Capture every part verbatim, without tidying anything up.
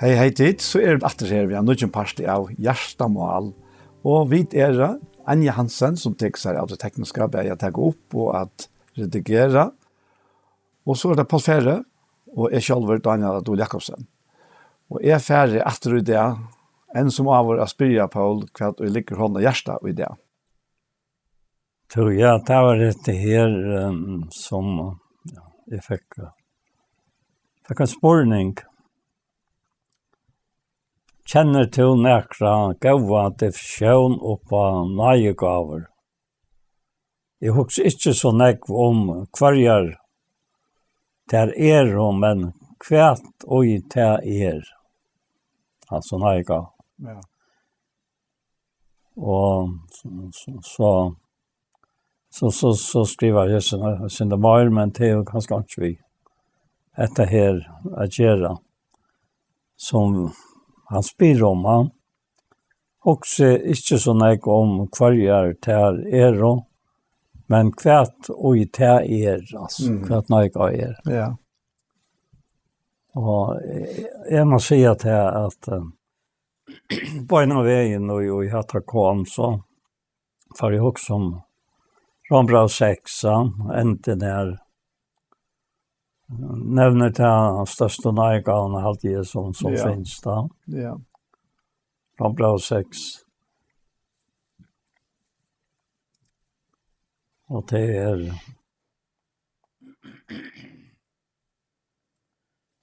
Hey, hey tit, so eru vit aftur her við ein nýggjan parti av Hjartamál. Og vit eru Anja Hansen, sum tekur sær av tí tekniska, bæði at taka upp og at redigera. Og so er tað Poul Færø og eg sjálvur, Dánjal á Dul Jakobsen. Og eg fari aftur í dag, enn sum áður, at spyrja Poul, hvat ið liggur honum á hjarta í dag. Tú, ja, tað var hetta her, ehm, sum, ja, eg fekk, eh, fekk ein spurning. Kennir tú nakra góða definition upp á náðigávur? Eg hugsi ikki so nógv um, hvørjar tær eru, men hvat ið tað er. Altso náðigáva. Ja. Og so, so, so, so, so, so skrivar eg sindur, sindur meir, men tað er jo kanska ikki við hetta her at gera, sum hann spyr um, hann hugsi ikki so nógv um, hvørjar tær eru, men hvat ið tað er, altso, Mhm. hvat náðigáva er. Ja. Og eg, eg má siga tað at, eh, beinanvegin, og, og hatta kom, so fari eg hugsa um Rómbræv seks, ja, endin er, nevnir tað størstu náðigávuna, haldi eg, sum, sum Ja. finst, ja. Ja. Rómbræv seks. Og tað er,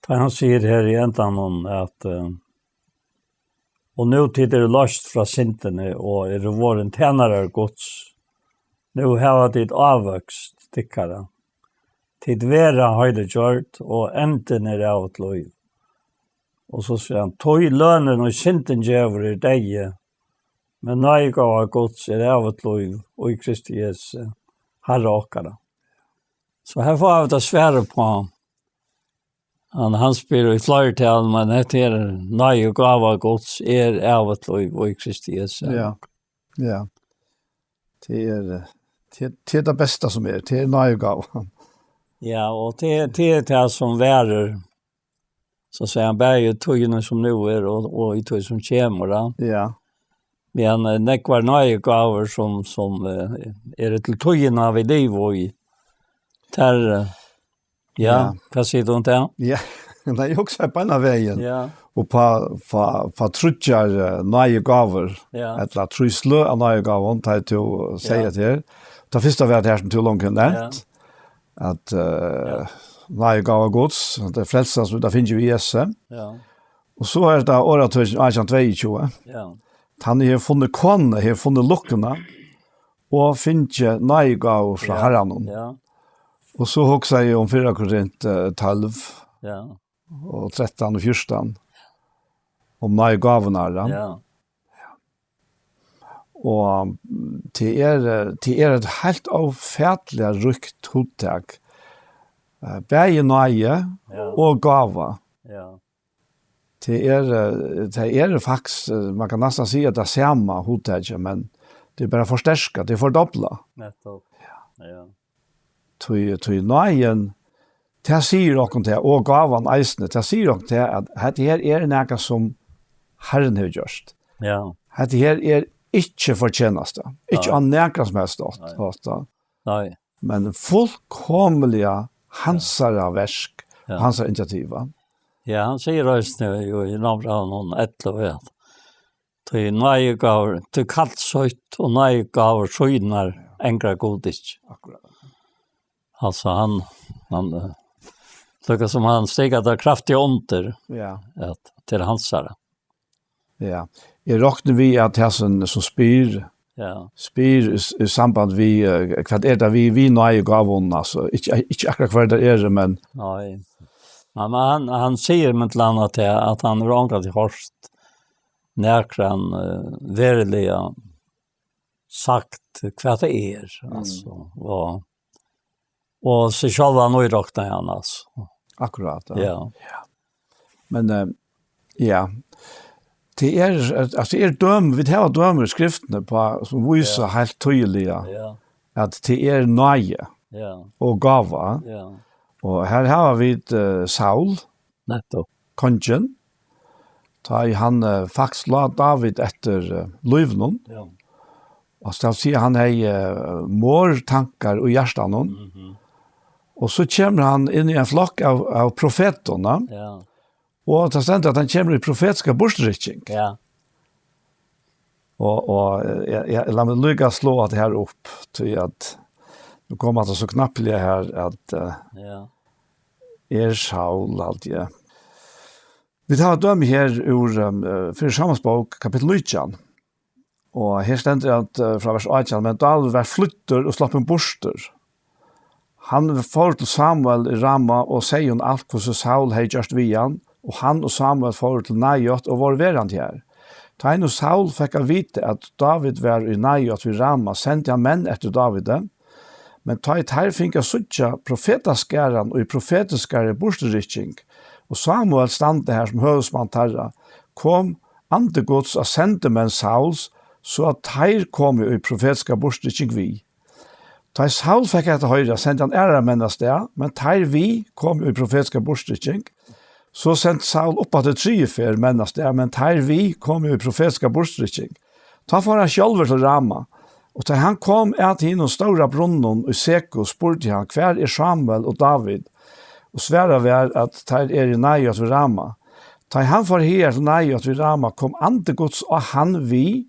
tá hann sigur her í endanum at, eh, "Og nú tit eru loyst frá syndini og eru vorðin tænarar Guds, nú hava tit ávøkst tykkara. Tit verða heiligjørd, og endin er ævigt lív." Og so sigur hann, "Tí lønin, ið syndin gevur, er deyði, men náðigáva Guds er ævigt lív í Kristi Jesu, Harra okkara." So her fáa vit at svara upp á. Hann, hann spyr í fleirtal, men hetta er náðigáva Guds, er ævigt lív í Kristi Jesu. Ja. Ja. Tað er, eh, tað, tað er tað besta sum er. Tað er náðigáva. Ja, og tað, tað er tað sum verður, so at siga, bæði í tíðini sum nú er og, og í tíð sum kemur, ja. Ja. Men, eh, nógvar náðigávur sum, sum, eh, eru til tíðina vit liva í. Tær, eh, ja, Ja. hvat sigur tú um tað? Ja, nei, eg hugsaði beinanvegin. Ja. Og på, på, på tríggjar, eh, náðigávur, Ja. ella trý sløg av náðigávum, tá eg tú sigur Ja. at her. Tað fyrsta var tað her sum tú longu hevur nevnt, Ja. at, eh, Ja. náðigáva Guds, at tað er frelsa sum vit hava fingið við Jesu. Ja. Og so er tað orðatøkin átjan tveyogtjúgu. Ja. Hann hevur funnið konuna, hevur funnið lukkuna, og fingið náðigávu frá Ja. Harranum. Ja. Og so hugsaði eg um fyrra Korint, eh, tólv, Ja. og trettan og fjúrtan, um náðigávurnar, ja. Ja. Og, mm, tað er, eh, tað er eitt heilt ófatiliga ríkt hugtak. Eh, bæði náði Ja. og gáva. Ja. Tað er, eh, tað er faktiskt, eh, man kann næstan siga tað sama hugtakið, men tað er bara forsterkað, tað er fordoblað. Nettopp. Ja. Tí, tí náðin, tað sigur okkum tað, og gávan eisini, tað sigur okkum tað, at hetta her er nakað sum Harrin hevur gjørt. Ja. Hetta her er ikki fortjenasta, ikki Nei. á nakran sum helst hátt, Nei. hátt, ja. Nei. Men fullkomiliga hansara verk, Ja. hansara initiativ, va? Ja, hann sigur eisini jú í Rómbrævinum ellivu, at tí náðigávur, tí kall sítt og náðigávur sínar angrar Gud ikki. Akkurát. Altso, hann, hann, eh, líka sum hann stikar tað kraftiga undir, Ja. at tað er hansara. Ja. Eg rokni við, at hesin sum spyr, Ja. spyr í s-, í samband við, eh, hvat er tað við, við náðigávum, altso, ikki, ikki akkurát hvat tað er, men Nei. Men, men hann, hann sigur millum annað tað, at hann hevur ongantíð hoyrt nakran, eh, veruliga sagt, hvat tað er, Mm. altso, og, og seg sjálvan íroknaði hann, altso. Akkurát, ja. Ja. Men, eh, ja, tað er, altso, tað er dømi, vit hava dømi í skriftini uppá, sum vísa Ja. heilt týðiliga, Ja. at tað er náði Ja. og gáva. Ja. Og her hava vit, eh, Saul, Nettopp. kongin, Tá ið hann eh, faktisk lá David eftir eh, lívinum, ja. Og skal siga, hann hevði eh, morðtankar í hjartanum. Mhm. Og so kemur hann inn í ein flokk av, av profetum, ja. Ja. Og tað stendur, at hann kemur í profetiska burturrykking. Ja. Og, og eh, ja, ja, lat meg líka slá hatta her upp, tí at nú kemur tað so knappliga her, at eh, ja. Er Saul, alt, ja. Vit hava dømi her úr um, eh, Fyrru Sámuelsbók, kapittul nítjan. Og her stendur at eh, frá vers átjan, men David var flýttur og sloppin burtur. Hann fór til Samuel í Rama og segði honum alt, hvussu Saul hevði gjørt við hann, og hann og Samuel fóru til Naioth og vóru verandi har. Tá nú Saul fekk at vita, at David var í Naioth við Rama, sendi hann menn eftir Davidi, men tá ið teir fingu at síggja profetaskaran í profetiskari burturrykking, og Samuel standa har sum høvuðsmann teirra, kom andi Guds á sendimenn Sauls, so at teir komu í profetiska burturrykking við. Tá ið Saul fekk hetta hoyra, sendi hann aðrar menn av stað, men teir við komu í profetiska burturrykking. So sendi Saul upp aftur triðju ferð menn av stað, men teir við komu í profetiska burturrykking. Tá fór hann sjálvur til Rama, og tá hann kom at hinum stóra brunninum í Seku, spurdi hann: "Hvar er Samuel og David?" Og svarað var, at teir eru í Naioth við Rama. Tá hann fór hagar til Naioth við Rama, kom andi Guds á hann við,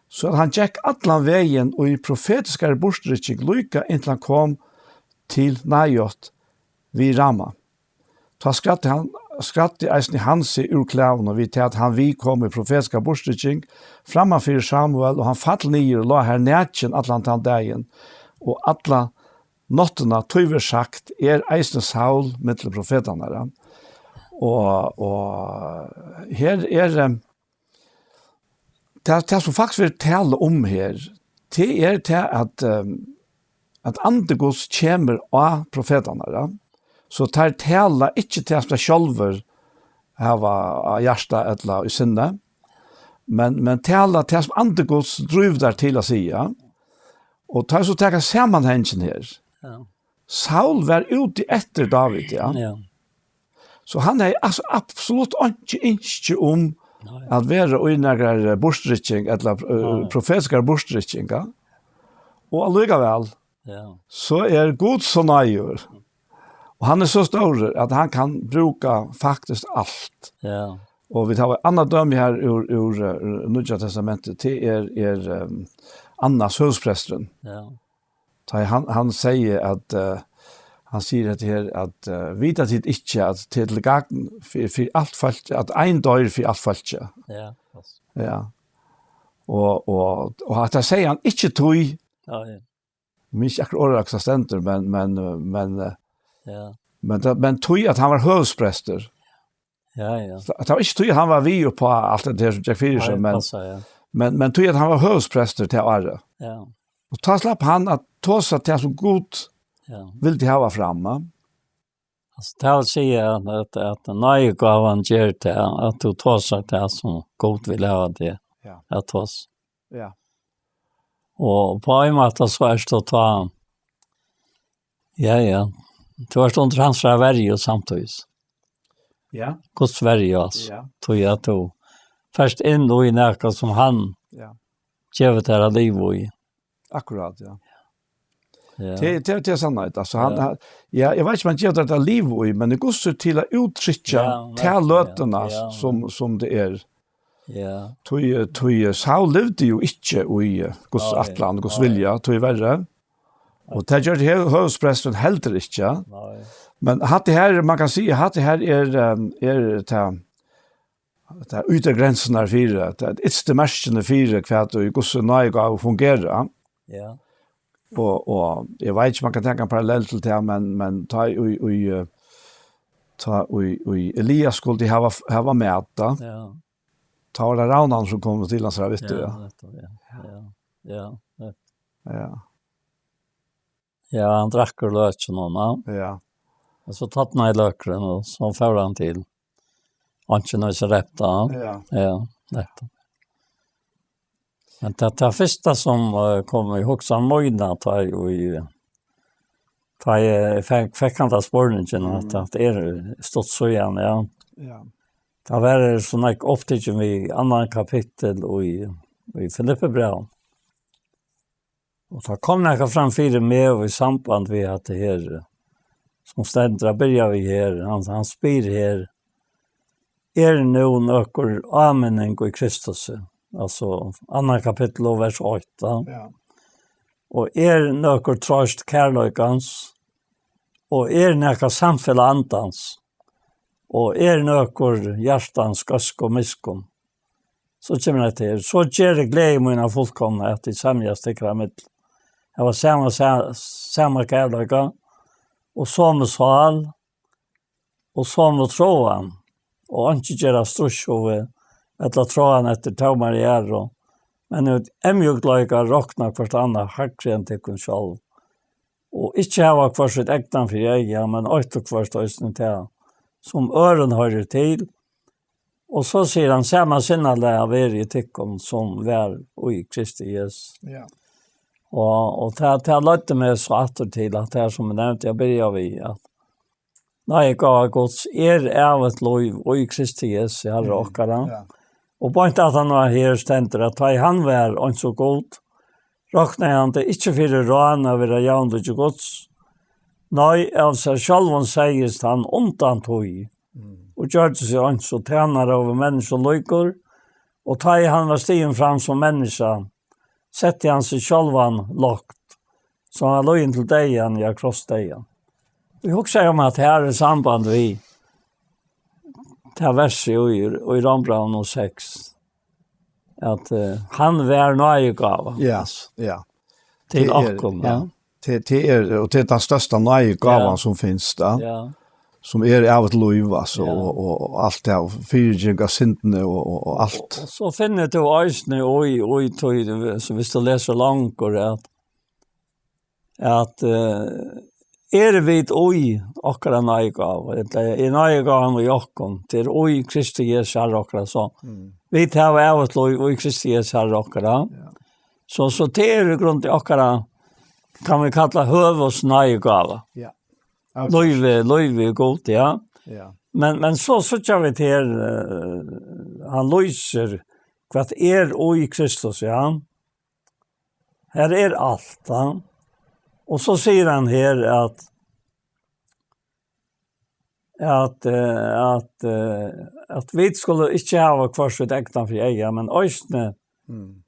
so at hann gekk allan vegin í profetiskari burturrykking líka, inntil hann kom til Naioth við Rama. Tá skræddi hann, skræddi eisini hann seg úr klæðunum við tað, at hann við kom í profetiska burturrykking framman fyri Samuel, og hann fall niður og lá har nakin allan tann dagin, og alla náttina, tí verður sagt, er eisini Saul millum profetarnar, ja. Og, og her er, eh, tað, tað sum faktiskt verður talað um her, tað er tað, at, eh, at andi Guds kemur á profetarnar, ja. So teir tala ikki tað sum teir sjálvir hava á hjarta ella í sinni, men, men tala tað sum andi Guds drívur teir til at siga. Og tá so taka samanhangin her. Ja. Saul var úti eftir David, ja. Ja. So hann hevði als-, absolutt einki ynski um Nei. At vera í nakrar, eh, burturrykking, ella eh, Nei. Profetiskar burturrykkingar. Og allíkavæl, Ja. So er Gud so neigur. Og hann er so stórur, at hann kann brúka faktiskt alt. Ja. Og vit hava eitt annað dømi her úr, úr eh, Nýggja Testamentið, tað er, er um, Annas, høvuðspresturin. Ja. Tá hann, hann sigur at, uh, hann sigur hetta her, at uh, vita tit ikki, at tað er til gagn fyri, fyri alt fólk, at ein doyr fyri alt fólk. Ja. Ja. Og, og, og at tað sigur hann ikki tí, Ja, ja. Minns ikki akkurát orðið, hvat stendur, men, men, men, eh, Ja. Men, tað, men tí at hann var høvuðsprestur. Ja, ja. So, tað var ikki tí at hann var við upp á alt tað her sum gekk fyri Nei, seg, men, passar, ja. Men, men tí at hann var høvuðsprestur tað árið. Ja. Og tá slapp hann at tosa tað sum Gud Ja. vildi hava fram, va? Altso, tað vil siga at, at, at náðigávan ger tað, at tú tosar tað sum Gud vil hava teg Ja. at tosa. Ja. Og på ein máta so ert tú tá, ja, ja, tú ert undir hansara verju samtíðis. Ja. Guds verju, altso. Ja. Tí at tú fert inn í nakað sum hann Ja. gevur tær at liva í. Akkurát, ja. Ja. Tað, tað, tað er sannheit. Altso, hann, Ja. hann, ja, eg veit ikki, um hann gevur tær at liva í, men í Guds er til at úttrykkja Ja, tær nettupp, ja. løtuna Ja. sum, sum tað er. Ja. Tí, tí Saul livdi jo ikki í eh, Guds Nei, ætlan, Guds nei. vilja, tíverri. Og tað gjørdi hø-, høvuðspresturin heldur ikki. Nei. Men hatta her, man kann siga, hatta her er, eh, er ta, ta ytru grensurnar fyri, ta ytstu merkini fyri, hvat og hvussu náðigáva fungerar. Ja. Og, og eg veit ikki, man kann taka ein parallell til tað, men, men tá í, í, eh, tá í, í Elias skuldi hava, hava mat, da. Ja. Tá var tað ravnan sum kom til hans, veit du, Ja, ja. nettupp, ja. Ja, ja, nettupp. Ja. Ja, hann drakk úr løkinum, ja. Ja. Og so tørnaði løkurin, og so fór hann til. Hann ikki nøy seg rett, ja. Ja. Ja, nettupp. Men tað, tað fyrsta sum eh, kom í hugsan mína, tá eg, í, tá eg fekk, fekk hann ta spurningin, at, Mm. at er stutt síðan, ja. Ja. Tá var eg so nógv upptikin við annan kapittul í, í Filippibrævinum. Og tá kom nakað fram fyri meg og í samband við hetta her, sum stendur at byrja við her. Hann, hann spyr her, er nú nøkur áminning í Kristusi? Altso, annað kapittul og vers eitt, ja. Ja. Og er nøkur troyst kærleikans? Og er nakað samfelag andans? Og er nøkur hjartans góðsk og miskunn? So kemur hetta her. So ger gleði mína fullkomna, at tit semjast tykkara millum. Hava sama, sa-, sama kærleika og somu sál og somu tráan, og einki gera stríðshug ella tráan eftir tómari æru, men í eyðmjúkleika rokna hvørt annað hægri enn tykkum sjálv, og ikki hava hvørt sítt egna fyri eyga, men eitt og hvørt eisini tað, sum øðrum hoyrir til. Og so sigur hann, sama sinnalag veri í tykkum, sum var í Kristi Jesus. Ja. Og, og tað, tað leiddi meg so aftur til, at tað, sum eg nevndi, eg byrjaði við, at náðigáva Guds er ævigt lív í Kristi Jesus, Herra okkara. Ja. Og beint at hann var her stendur, at tá hann var eins og Gud, roknaði hann tað ikki fyri rán at vera javnlíki Guds. Nei, av sær sjálvum segðist hann undan tí, og gjørdi seg eins og tænara og var menniskjum líkur, og tá ið hann var stigin fram sum menniskja, setti hann seg sjálvan lágt, so hann var lýðin til deyðan, ja, krossdeyðan. Eg hugsaði um at her er samband við tað versið í, í Rómbrævinum seks, at, eh, hann var náðigáva Ja, ja. til Tað er, okkum, ja. ja. Tað, tað er, og tað er tann størsta náðigávan Ja. sum finst, da. Ja. Sum er ævigt lív, altso, Ja. og, og, og alt tað, og fyrigeving av syndini og, og, og alt. Og so finnur tú eisini í, í tí, so viss tú lesur longur, at, at, eh, eru vit í okkara náðigávu, ella er náðigávan í okkum, tað er í Kristi Jesu Herra okkara, so Mm. vit hava ævigt lív í Kristi Jesu Herra okkara. Ja. So, so tað er í grund okkara, kann vit kalla, høvuðsnáðigáva. Ja. Akkurát. Lívið, lívið í Gud, ja. Ja. Men, men so síggja vit her, eh, hann lýsir, hvat er í Kristus, ja. Her er alt, ja. Og so sigur hann her at, at, eh, at, eh, at vit skulu ikki hava hvørt sítt egna fyri eyga, men eisini Mm.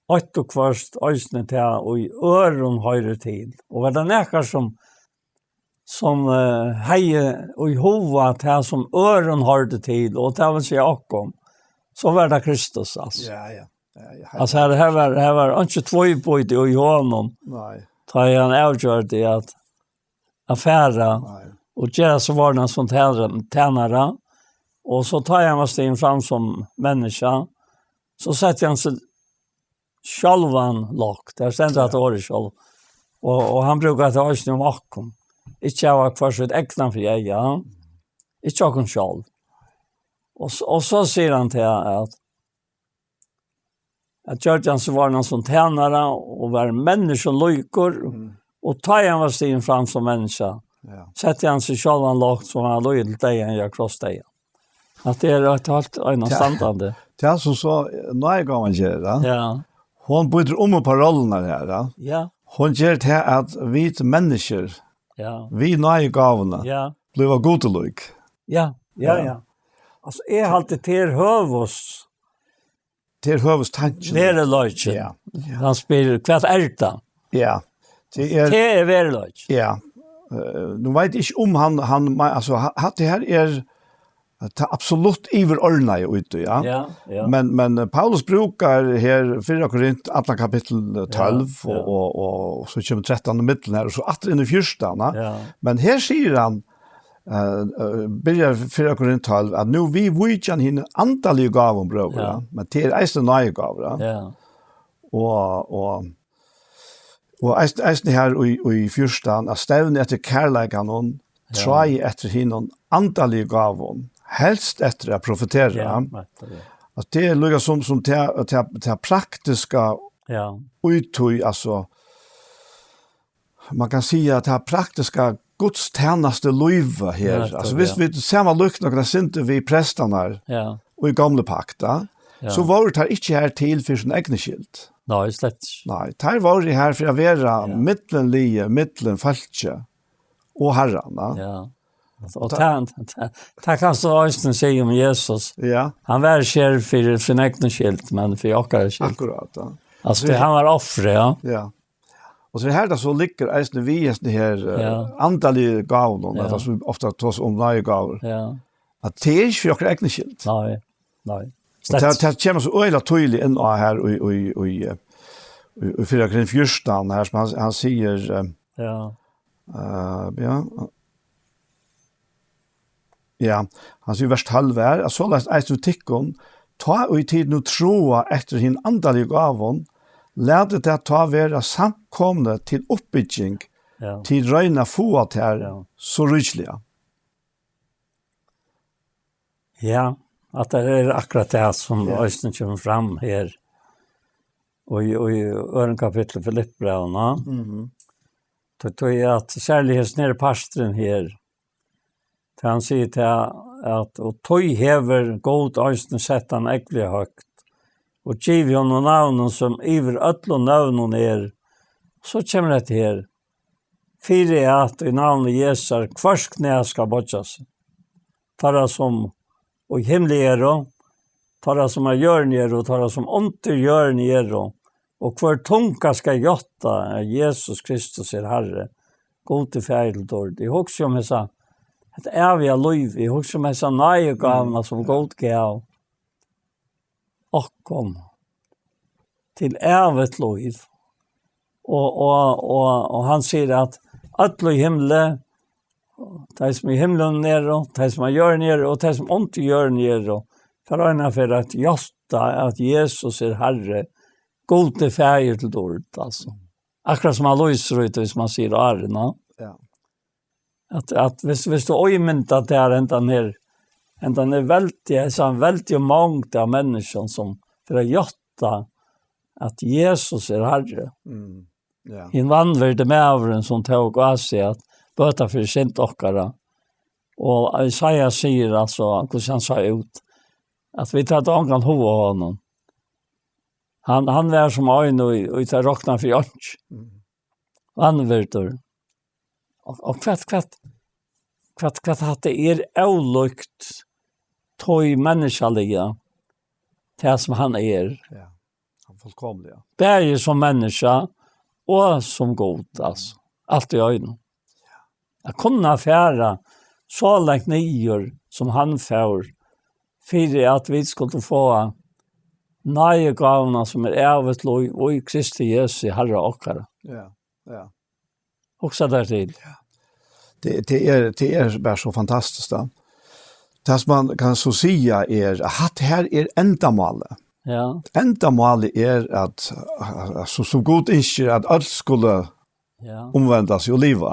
eitt og hvørt eisini tað, ið øðrum hoyrir til. Og var tað nakar sum, sum, eh, hevði í huga tað, sum øðrum hoyrdi til, og tað vil siga okkum, so var tað Kristus, altso. Ja, ja. Ja, ja. Altso, her, her var, her var ikki tvíbýti í honum. Nei. Tá ið hann avgjørdi at, at fara Nei. og gera seg vorðnan sum tænara, tænara, og so tá ið hann var stigin fram sum menniskja, so setti hann seg sjálvan lágt. Her stendur at Ja. orðið sjálv. Og, og hann brúkar tað eisini um okkum. Ikki hava hvørt sítt egna fyri eyga. Ikki okkum sjálv. Og so, og so sigur hann til at, at gjørdi hann seg vorðnan sum tænara og var menniskjum líkur, Mm. og tá ið hann var stigin fram sum menniskja, Ja. setti hann seg sjálvan lágt, so hann var lýðin til deyðan, ja, krossdeyðan. At tað er eitt heilt einastandandi. Tað sum so náðigávan ger, ja. Ja. Hon býtur um upp á rollurnar her, ja. Ja. Hon ger tað at vit menniskjur, Ja. við náðigávuni, Ja. blíva Gudi lík. Ja, ja, Ja. ja. Altso, eg haldi, tað er høvuðs- Tað er høvuðstankin. veruleikin. Ja. Hann spyr, hvat er tað? Ja. Tað er Tað er veruleikin. Ja. Eh, nú veit eg ikki um hann, hann, ma-, altso, ha-, hatta her er tað absolutt yvirordnaða í tí, ja. Ja, ja. Men, men, eh, Paulus brúkar her fyrra Korint, alla kapittul, eh, Ja, tólv, ja. og, og, og so kemur trettan í miðjuni her, og so aftur inn í fjúrtan, ja. Ja. Men her sigur hann, eh, eh, byrjar fyrra Korint tólv, at nú viðvíkja hini andaligu gávum, brøður, Ja. ja. Men tað er eisini náðigávur, ja. Ja. Og, og, og eisini, eisini her í, í fjúrtan, at stevna eftir kærleikanum, Ja. tráa eftir hinum andaligu gávum, helst eftir at profetera. Ja, akkurát, ja. At tað er líka sum, sum tað, tað, tað praktiska Ja. í tí, altso, man kann siga, at tað praktiska gudstænastilív her. Ja, altso, vit, ja, vit sama líkna okkum eitt sindur við prestarnar Ja. í gamla pakta, Ja. so vóru teir ikki har til fyri sín egnu skyld. Nei, slett ikki. Nei, teir vóru har fyri at vera Ja. millumliðið, millum fólkið og Harran, ja. Ja. Og Og ta- tað, tað, tað kanst tú eisini siga um Jesus. Ja. Hann var ikki her fyri sín egnu skyld, men fyri okkara skyld. Akkurát, ja. Altso, So tað, hann var offrið, ja. Ja. Og so her, tað so liggur eisini við hesum her, eh, Ja. andaligu gávunum, Ja. at tað so ofta tosast um náðigávur. Ja. At tað er ikki fyri okkara egnu skyld. Nei, nei. Og tað, Slett. tað kemur so øgiliga týðiligt inn á her í, í, í, eh, í, í fyrra Korint fjúrtan, her sum hann, hann sigur, eh, Ja. eh, ja. Ja, hann sigur vers tólv her, at soleiðis eisini við tykkum, tá ið tit nú tráa eftir hinum andaligu gávum, latið tað tá vera samkomuna til uppbygging, Ja. tit royna at fáa tær Ja. so ríkiliga. Ja, at tað er akkurát tað sum Ja. eisini kemur fram her. Og í, og í øðrum kapitli Filippibrævinum, Mhm. tað, tað er at serliga hesin her parturin her, tá hann sigur tað, at, og tí hevur Gud eisini sett hann ógvuliga høgt, og givið honum navnið, sum yvir øllum nøvnum er. So kemur hetta her, fyri at í navni Jesu hvørt knæ skal boyggja seg, teirra sum í himli eru, teirra sum á jørðini eru, teirra sum undir jørðini eru, og hvør tunga skal játta, at Jesus Kristus er Harri, Gudi Faðir til dýrd. Eg hugsi um hesa, hetta æviga lív, eg hugsi um hesa náðigávuna, sum Gud gav okkum til ævigt lív. Og, og, og, og hann sigur at øll í himli, tey sum í himlunum eru, tey sum á jørðini eru, og tey sum undir jørðini eru, fara eina ferð at játta at Jesus er Harri, Gudi Faðir til dýrd, altso. Akkurát sum hann lýsir út, sum hann sigur áðrenn, no? Ja. At, at viss, viss tú ímyndar tær hendan her, hendan her veldiga, hesa veldigu mongd av menniskjum sum fara at játta at Jesus er Harri. Mm. Ja. Hin vanvirdi maðurin sum tók á seg at bøta fyri synd okkara. Og Jesaja sigur altso, hvussu hann sá út, at vit høvdu ongan hug á honum. Hann, hann var sum ein, og, og tað roknar fyri einki. Mm. Vanvirdur. Og, og hvat, hvat, hvat, hvat hatta er ólíkt tí menniskjaliga, tað sum hann er. Ja, hann fullkomliga. Bæði sum menniskja og sum Gud, altso. Alt í einum. At kunna fara so langt niður, sum hann fór, fyri at vit skuldu fáa náðigávuna, sum er ævigt lív í Kristi Jesu, Harra okkara. Ja, ja. Hugsa tær til. Ja. Tað, tað er, tað er bara so fantastiskt, tá. Tað sum man kann so siga er, at hatta her er endamálið. Ja. Endamálið er at, at, sum, sum Gud ynskir, at øll skulu Ja. umvenda seg og liva.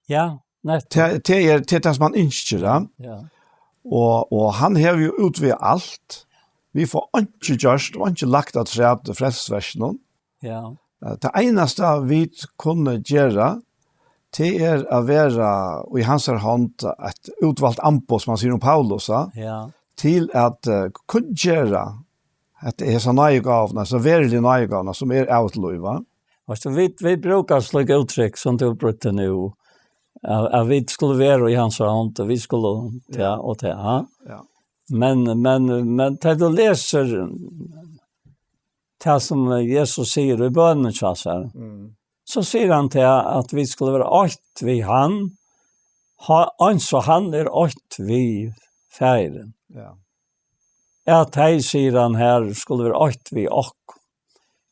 Ja, nettupp. Tað, tað er, tað er tað sum hann ynskir, ja. Ja. Og, og hann hevur jú útvegað alt. Vit fáa einki gjørt og einki lagt afturat í frelsisverkinum. Ja. Eh, tað einasta vit kunnu gera, tað er at vera í hansara hond eitt útvalt amboð, sum hann sigur um Paulus, ja. Ja. Til at, eh, kunngera at hesa náðigávuna, hesa veruligu náðigávuna, sum er ævigt lív, va? Veitst tú, vit, vit brúka slík úttrykk, sum tú brúkti nú, at, at vit skulu vera í hansara hond, og vit skulu tað Ja. og tað, ha? Ja. Men, men, men tá tú lesur tað, sum Jesus sigur í bønini hjá sær, Mm. so sigur hann tað, at vit skulu vera eitt við hann, ha-, eins og hann er eitt við Faðirin. Ja. At tey, sigur hann her, skulu vera eitt við okkum.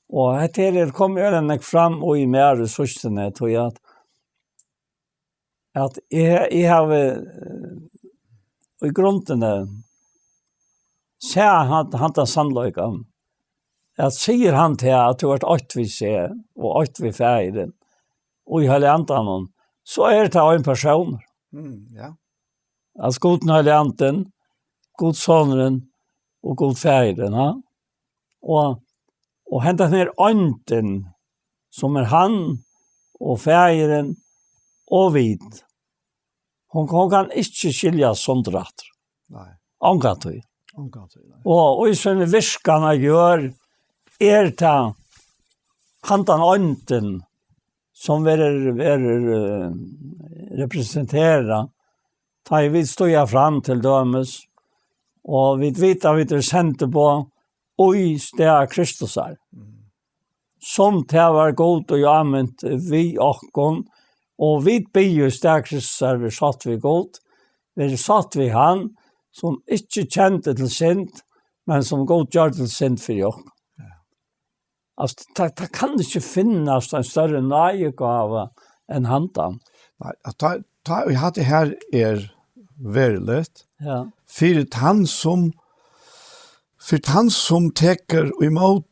Og hetta her er komið øgiliga nógv fram í mær í síðstuni, tí at, at eg, eg havi, eh, í grundini sæð han-, handan sannleikan, at sigur hann tað, at tú ert eitt við seg og eitt við Faðirin og í Heilaga Andanum, so er tað ein persónur. Mm, ja. At Gud Heilagi Andin, Gud Sonurin og Gud Faðirin, ha? Og, og hendan her eindin, sum er hann og Faðirin, og vit. Hon, hon kann ikki skiljast sundur aftur. Nei. Ongantíð. Ongantíð, nei. Og í síni virkan á jørð er tað handan eindin, sum verður, verður, eh, representerað, tá ið vit stíga fram til dømis, og vit vita, at vit eru sendiboð í stað Kristusar. Mm. Sum tað var Gud og ámynt við okkum, og vit biðja í stað Kristusar, verið sátt við Gud, verið sátt við hann, sum ikki kendi til synd, men sum Gud gjørdi til synd fyri okkum. Ja. Altso, tað, tað kann ikki finnast ein størri náðigáva enn handan. Nei, at tá, tá, og hatta her er veruligt. Ja. Fyri tann sum, fyri tann sum tekur ímóti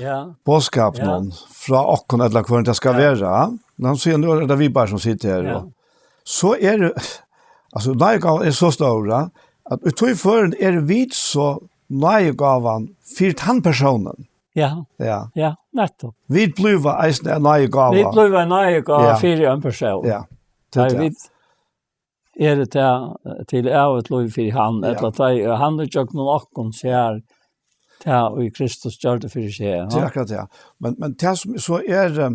Ja. boðskapinum Ja. frá okkum, ella hvør tað skal Ja. vera. Nú sigur, nú er tað vit bara sum sita her, Ja. og so er, altso, náðigávan er so stór, at í tí førum er vit so náðigávan fyri tann persónin. Ja. Ja. Ja, nettopp. Vit blíva eisini ein náðigáva. Vit blíva ein náðigáva Ja. fyri ein persón. Ja. Nei, Tað er vit eru tað, eh, til ævigt lív fyri hann, Ja. ella tað er, hann er gjøgnum okkum sær, tað í Kristus gjørdi fyri seg, Tað er ja. akkurat tað. Men, men tað sum so er, eh,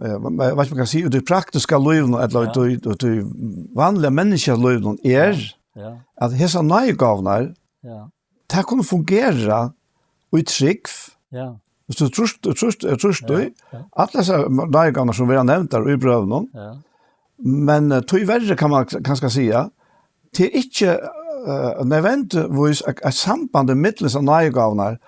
eh, hva, hva skal man si, í tí praktiska lívinum, ella Ja. í, í, í vanliga menniskja lívinum, er, Ja. at hesar náðigávurnar, Ja. tað kunnu fungera í trúgv. Ja. Viss tú trýst, trýst, trýst Ja, í, ja. allar hesar náðigávurnar sum verða nevndar í brøvunum, Ja. men, eh, tíverri kann man k-, kanska siga, tað er ikki, eh, nødvendigvís eitt, eitt samband millum hesar náðigávurnar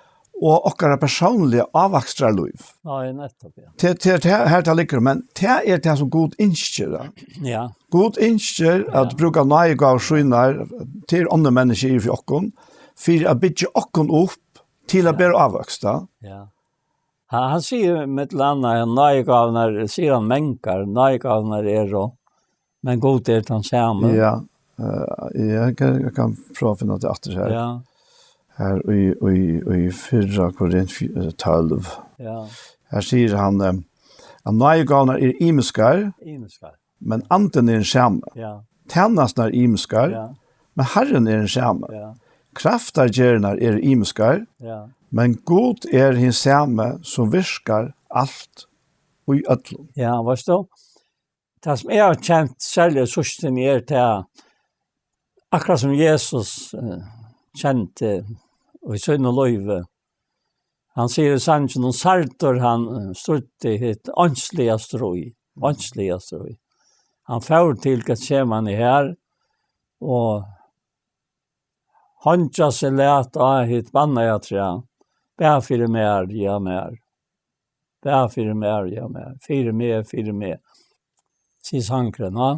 og okkara persónliga ávakstrarlív. Nei, nettopp, ja. Tað, tað er tað, her tað liggur, men tað er tað sum Gud ynskir, ja. Ja. Gud ynskir at Ja. brúka náðigávur sínar til onnur menniskju yvir fyri okkum, fyri at byggja okkum upp til at Ja. bera ávøkst, ja. Ja. Hann, hann sigur millum annað, at náðigávurnar, sigur hann, mangar, náðigávurnar eru, men Gud er tann sami. Ja, eh, eg kann, eg kann prøva at finna tað aftur her. Ja. Her í, í, í fyrra Korint fj-, eh, tólv. Ja. Her sigur hann, eh, at náðigávurnar eru ymiskar, Ymiskar. men andin er hin sami. Ja. Tænasturnar eru ymiskar, Ja. men Harrin er hin sami. Ja. Kraftargerðirnar eru ymiskar, Ja. men Gud er hin sami sum virkar alt í øllum. Ja, veitst tú, tað sum eg havi kent serliga í síðstuni er tað, akkurát sum Jesus, eh, kendi í sínum lívi. Hann sigur í sanginum, særdur hann, eh, stríddi hitt einsliga stríð, einsliga stríð. Hann fór til Getsemane her, og hongt seg læt á hitt bannaða træ, bað fyri mær, ja mær. Bað fyri mær, ja mær. Fyri meg, fyri meg. Sigur sangurin, ja.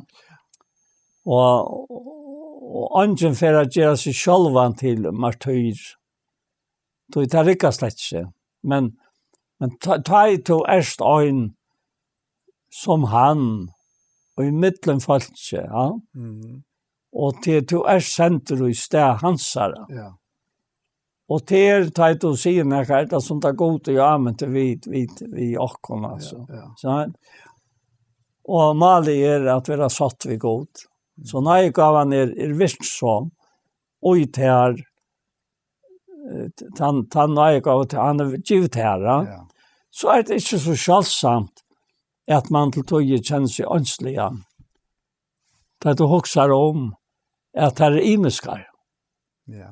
Og, og eingin fer at gera seg sjálvan til martyr. Tí tað riggar slett ikki. Men, men tá, tá ið tú ert ein sum hann, og í millum fólki, ja. Mhm. Og tí tú ert sendur í stað hansara. Ja. Og tað er, tá ið tú sigur nakað, er tað sum tað Gud er ámynt við, við, við okkum, Ja, altso. ja. So, og málið er at vera sátt við Gud. So náðigávan er, er virksom, og í tær, eh, tann, tann náðigáva, hann er givið tær, ja. Ja. So er tað ikki so sjáldsamt, at man til tíðir kennir seg einsligan. Tá tú hugsar um, at tær eru ymiskar. Ja.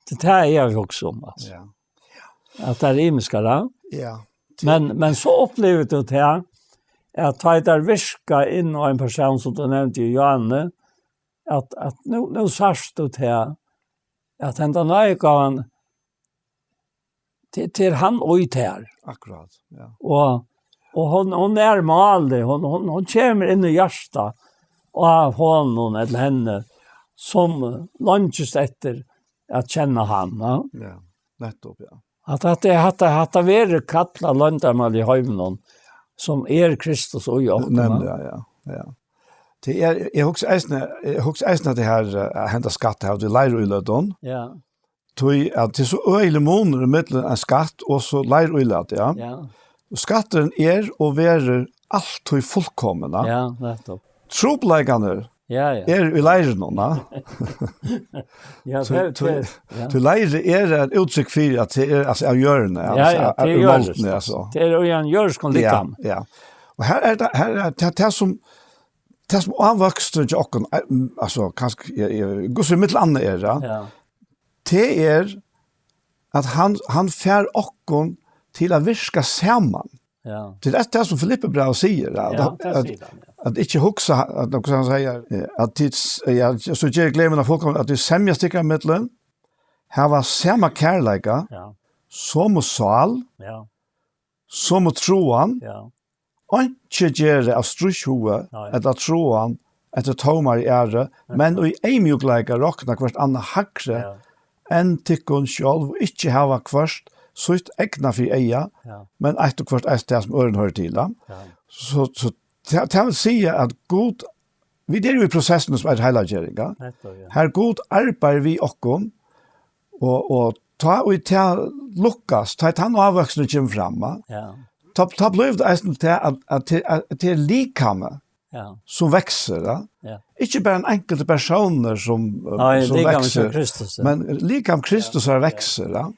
Tað er tað, eg havi hugsað um, altso. Ja. At tær eru ymiskar, ja. Ja. Men, men so upplivir tú tað, at tá tær virka inn á ein persón, sum tú nevndi, Johanne, at, at nú, nú sært tú tað, at henda náðigávan, tað, tað er hann í tær. Akkurát, ja. Og, og hon, hon er málið, hon, hon, hon kemur inn í hjartað á honum ella henni, sum leingist eftir at kenna hann, ja. Ja, nettopp, ja. At hatta, hatta, hatta verður kallað loyndarmál í heiminum, sum er Kristus í okkum, ja. Nemliga, ja, ja. Tað er, eg hugsi eisini, eg hugsi eisini at tað her, eh, henda skatt her, tað er leirurløtan. Ja. Tí at tað er so øgiligur munur ímillum ein skatt og so leirurlát, ja. Ja. Og skatturin er og verður altíð fullkomin, ja. Ja, nettopp. trupulleikarnir Ja, ja. eru í leirinum, na? Ja, Tí, tað, tí, tað, ja. tí leirið er eitt úttrykk fyri, at tað er, altso, av jørðini, Ja, altso, ja, av, tað er úr jørðiskt, moldini, altso. Tað er jú ein jørðiskan Ja, likam. ja. Og her er tað, her er tað, tað sum, tað sum ávøksturin hjá okkum, eh, mm, altso, kanska, eh, eh, hvussu millum annað er, ja. Ja. Tað er, at hann, hann fær okkum til at virka saman. Ja. Tað er tað sum Filippibrævið sigur, at, Ja, tað at, sigur hann, ja. at ikki hugsa, at, hvat skal hann siga, eh, at tit, ja, so ger gleðina fullkomna, at tit semjast tykkara millum, hava sama kærleika, Ja. somu sál, Ja. somu trúan, Ja. einki gera av stríðshuga Nei. ella tráan eftir tómari æru, men í eyðmjúkleika rokna hvørt annað hægri Ja. enn tykkum sjálv, og ikki hava hvørt sítt egna fyri eyga, Ja. men eitt og hvørt eisini tað, sum øðrum hoyrir til. Ja. Ja. So, so tað, tað vil siga, at Gud, vit eru í prosessinum, sum eitur heilaggjøring, ja. Nettopp, ja. Har Gud arbeiðir við okkum, og, og tá og tað lukkast, tá tann ávøksturin kemur fram, ja. Ja. Tá, tá blívur tað eisini tað, at, at, at, at tað er likamið, Ja. sum veksur, ja. Ja. Ikki bara ein einkultur persónur sum, eh, Nei, sum likamið hjá veksur, Kristus, ja. Men likam Kristus har veksur, ja.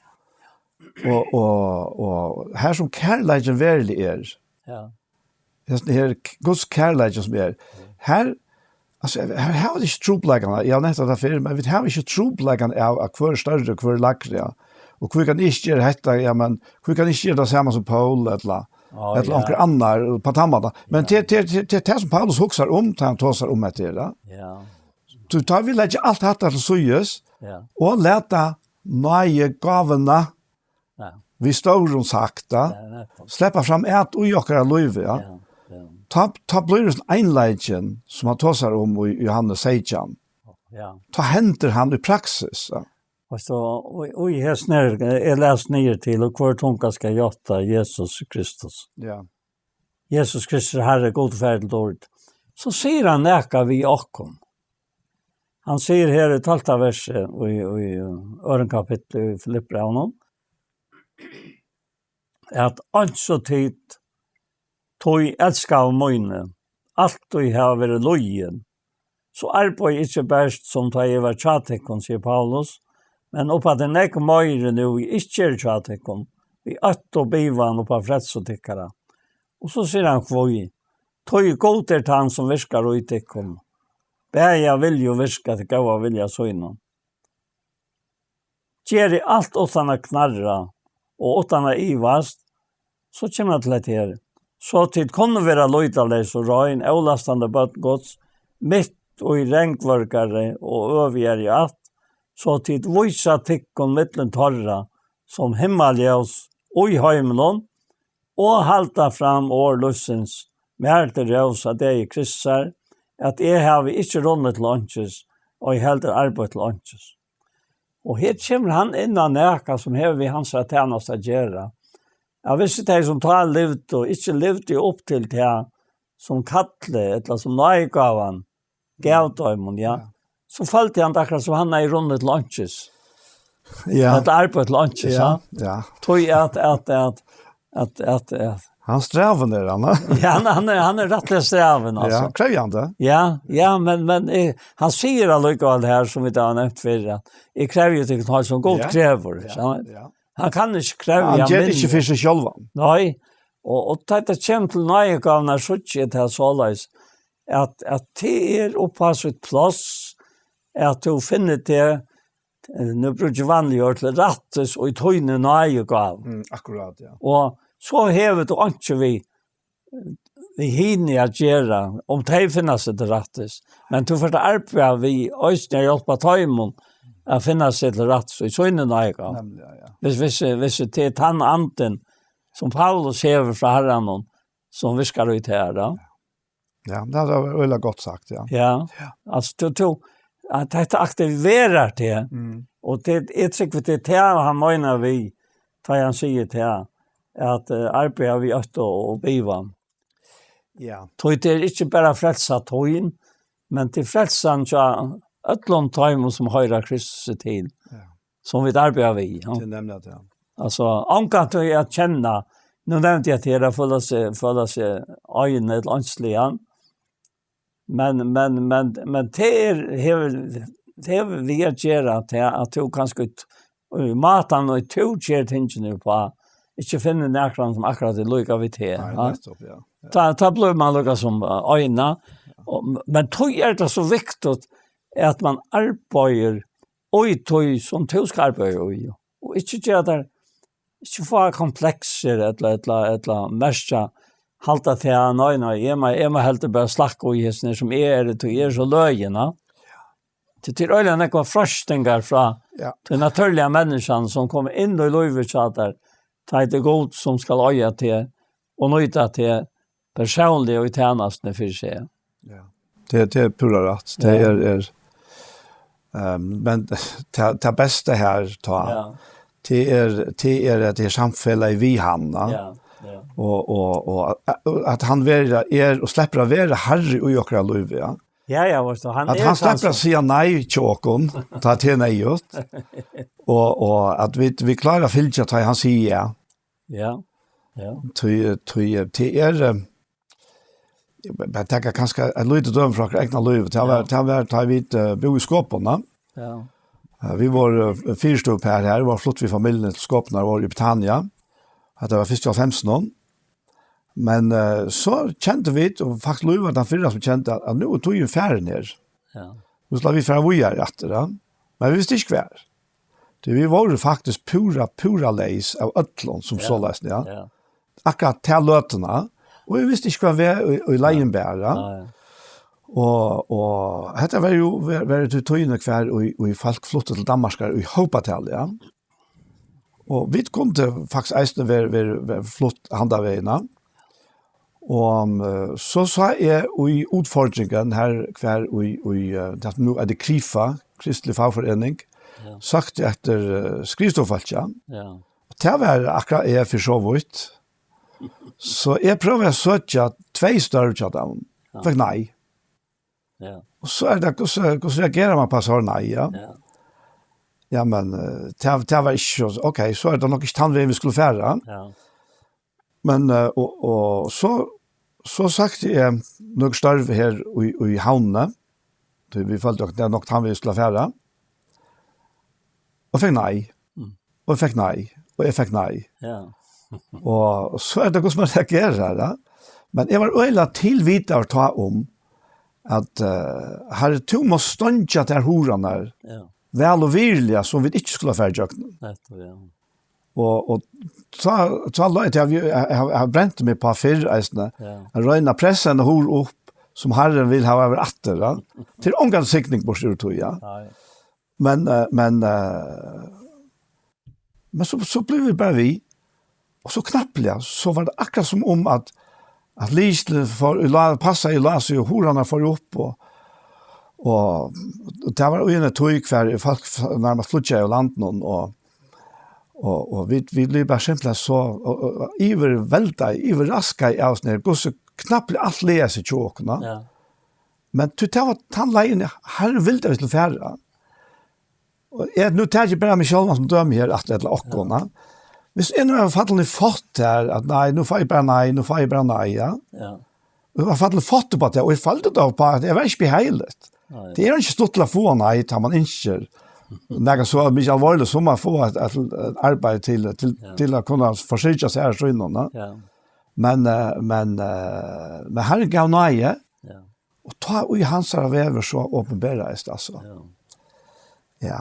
Og, og, og her sum kærleikin veruliga er, Ja. hesin her k-, Guds kærleiki sum er, her, altso, her hava vit ikki trupulleikarnar, eg havi nevnt tað fyrr, men vit hava ikki trupulleikarnar av at hvør er størri, hvør er lægri, ja. Og hvør kann ikki gera hetta, ja, men hvør kann ikki gera tað sama sum Paul, ella, Á, ella ja. onkur annar, på tann mátan. Men tað, tað, tað, tað er tað sum Paulus hugsar um, tá hann tosar um hetta her, ja. Ja. So tá vit leggja alt hetta til síðis, Ja. og lata náðigávuna Ja. við stórum sakta, Ja, nettopp. sleppa fram at í okkara lívi, ja. Ja. Ja. Tá, tá blívur hesin einleikin, sum hann tosar um í Jóhannes seytjan. Ja. Tá hendir hann í praksis, ja. Og so, og, og her snær, eg les niður til, og hvør tunga skal játta Jesus Kristus. Ja. Jesus Kristus er Herre, Gud Faðir til dýrd. So sigur hann nakað við okkum. Hann sigur her í tólvta versi, í, í, øðrum kapitli í Filippibrævinum, at eins og tit, tí elskaðu míni, altíð hava verið lýðin, so arbeiði ikki bert sum tá eg var hjá tykkum, sigur Paulus, men upp á tað nógv meiri nú eg ikki eri hjá tykkum, við ótta og bivan upp á frelsu tykkara. Og so sigur hann hví, tí Gud er tann, sum virkar í tykkum, bæði av vilja og virka til góða vilja sínum. Gerið alt uttan at knarra og uttan at ivast, so kemur hann til hetta her. So tit kunnu vera lýtaleys og rein, ólastandi børn Guds, mitt í rangvørgari og øvigari ætt, so tit vísa tykkum millum teirra sum himmaljós í heiminum, og halda fram orð lívsins, mær til rós á degi Kristusar, at eg havi ikki runnið til einkis, og eg heldur arbeitt til einkis. Og her kemur hann inn á nakað sum hevur við hansara tænastu at gera. Ja, viss tey sum tá livdu, ikki livdu upp til tað sum kallið, ella sum náðigávan gav teimum, ja. Ja. So følti hann akkurát sum hann hevði runnið til einkis. Ja. At arbeitt til einkis, Ja, ja. ja. Tí at, at, at, at, at, at. Hann strevur, er hann, ja. Ja, hann, hann er, hann er rættiliga strevin, Ja, altso. krevjandi. Ja, ja, men, men eh, hann sigur allíkavæl her, sum vit hava nevnt fyrr, at eg krevji tykkum tað sum Gud Ja. krevur, Ja, sant? Ja. Hann kann ikki krevja Hann ger minni. Ikki fyri seg sjálvan. Nei, og, og tá tað kemur til náðigávurnar, síggi eg tað soleiðis, at, at tað er upp á sítt pláss, at tú finnur teg, eh, nú brúki eg vanliga orð, til rættis og í tíni náðigávu. Mm, akkurát, ja. Og so hevur tú einki við, við hini at gera, um tey finna seg til rættis. Men tú fert at arbeiða við eisini at hjálpa teimum at finna seg til rættis í síni náðigávu. Nemliga, ja. Hvis, hvis, hvis tað er tann andin, sum Paulus hevur frá Harranum, sum virkar í tær, ja. Ja, tað var øgiliga gott sagt, ja. Ja, altso, tú, tú, at hetta aktiverar teg, Mm. og tað, eg trúgvi, tað er tað hann meinar við, tá hann sigur tað, at eh, arbeiða við ótta og, og bivan. Ja. Tí tað er ikki bara frelsa tín, men til frelsan hjá øllum teimum, sum hoyra Kristus til, Ja. sum vit arbeiða við. Ja. Tað er nemliga tað. Altso, ongantíð at kenna, nú nevndi eg at tað er at føla seg, føla seg ein ella einsligan, Men, men, men, men tað er, hevur, tað hevur við at gera, at, at tú kanska t-, í mátan, og tú ger tingini uppá, ikki finnur nakran, sum akkurát er líka við teg, Nei, ha? Nettopp, ja. Ja. Tá, tá blívur man líka sum, eh, eina. Og, men tí er tað so viktigt, at man arbeiðir í tí, sum tú skalt arbeiða í, og ikki gera tær, ikki fáa kompleksir, ella, ella, ella merkja, halda tað, nei, nei, eg má, eg má heldur bara slakka í hesum her, sum eg eri, tí eg eri so løgin, ha? Tí tað er øgiliga nógvar freistingar frá Ja. tí natúrliga menniskjan, sum kemur inn í lívið hjá tær, tá er tað Gud, sum skal eiga teg og nýta teg persónliga og í tænastuni fyri seg. Ja. Tað, tað er púra rætt. Tað Ja. er, er, ehm, men tað, tað besta her, tá, Ja. tað er, tað er at tað er samfelagið við hann, ja. Ja, ja. Og, og, og at, at hann vera, er og sleppur at vera harri í okkara lívi, ja. Ja, ja, veitst tú, hann At er hann tann sleppur at sum siga nei til okkum, tá tað er neyðugt. Og, og at vit, vit klára at fylgja, tá hann sigur ja. Ja, ja. Tí, tí, tað er, eh, eg vil bara taka kanska eitt lítið dømi frá okkara egna lív. Tað var, Ja. tað var, tá vit, eh, búðu í Skopun, ja. Ja. Eh, vit vóru, eh, fyristupar her, her, vóru flutt við familjuni til Skopun, har vóru í Betania. At tað var fyrst í hálvfemsunum. Men, eh, so kendu vit, og faktiskt Lív var tann fyrra sum kendi, at, at nú er tíðin farin her. Ja. Nú skulu vit fara víðari aftur, ja. Men vit vistu ikki hvar. Tí vit vóru faktiskt púra, púra leys av øllum sum Ja. soleiðis, ja. Ja. Akkurát ta løtuna, og vit vistu ikki hvar veg í, í leiðin bar, ja. Nei. Og, og hetta var jú, var, var til tíðina hvar í, í fólk fluttu til Danmarkar í hópatali, ja. Og vit kundu faktiskt eisini vera, vera, vera flutt handan vegin, ja. Og, eh, so sá eg í útfordringini her, hvar í, í, eh, tað nú er tað Krifa, Kristelig Fagforening, Ja. søkti eftir, eh, skrivstofufólki, ja. Ja. Og tað var akkurát eg fyri so vítt. So eg prøvaði at søkja tvey størv hjá teimum. Ja. Fekk nei. Ja. Og so er tað, hvussu, hvussu reagerar man á so nei, ja? Ja. Ja, men, eh, tað, tað var ikki so, ok, so er tað nokk ikki tann vegin vit skulu fara. Ja. Men, eh, og, og so, so søkti eg nøkur størv her í, í Havnini. Tí vit føldu, at tað er nokk tann vegin vit skulu fara. Og fekk nei. Mm. Og eg fekk nei. Og eg fekk nei. Ja. Og so er tað, hvussu man reagerar, ja. Men eg var øgiliga tilvitaður tá um, at, eh, Harri, tú mást steingja tær hurðarnar Ja. væl og virðiliga, sum vit ikki skulu fara ígjøgnum. Nettopp, ja. Og, og tá, tá lá eg til, at eg, eg, eg havi brent meg á fyrr, eisini, Ja. at royna at pressa eina hurð upp, sum Harrin vil hava aftur, ja. Til ongan signing burtur úr tí, ja. Nei. Men, eh, men, eh, men so, so blivu vit bara við. Og so knappliga, so var tað akkurát sum um at, at lykilin fór í lá-, passaði í lásið, og hurðarnar fóru upp, og, og, og tað var í eini tíð, hvar fólk f-, nærmast flýggjaðu úr landinum, og, og, og vit, vit blivu bara simpelthen so, og, og, og yvirveldaði, yvirraskaði av sånn her, hvussu knappliga alt lagaði seg hjá okkum, ja. Ja. Men tí tað var tann leiðin, Harrin vildi, at vit skuldu fara. Og eg, nú taki eg bara meg sjálvan sum dømi her, at ella okkum, ja. Hvis eg nú havi fallið í fátt her, at nei, nú fái eg bara nei, nú fái eg bara nei, ja. Ja. Og eg var fallin í fátt upp á tað, og eg føldi tað upp á, at eg var ikki behagligt. Nei. Tað er ikki stuttligt at fáa nei, tá man ynskir nakað so mikið alvorligt sum at fáa eitt, eitt, eitt arbeiði til, til, Ja. til at kunna forsørgja seg her og sín, ja. Ja. Men, eh, men, eh, men Harrin gav náði, Ja. og tá í hansara veður so opinberaðist, altso. Ja. Ja,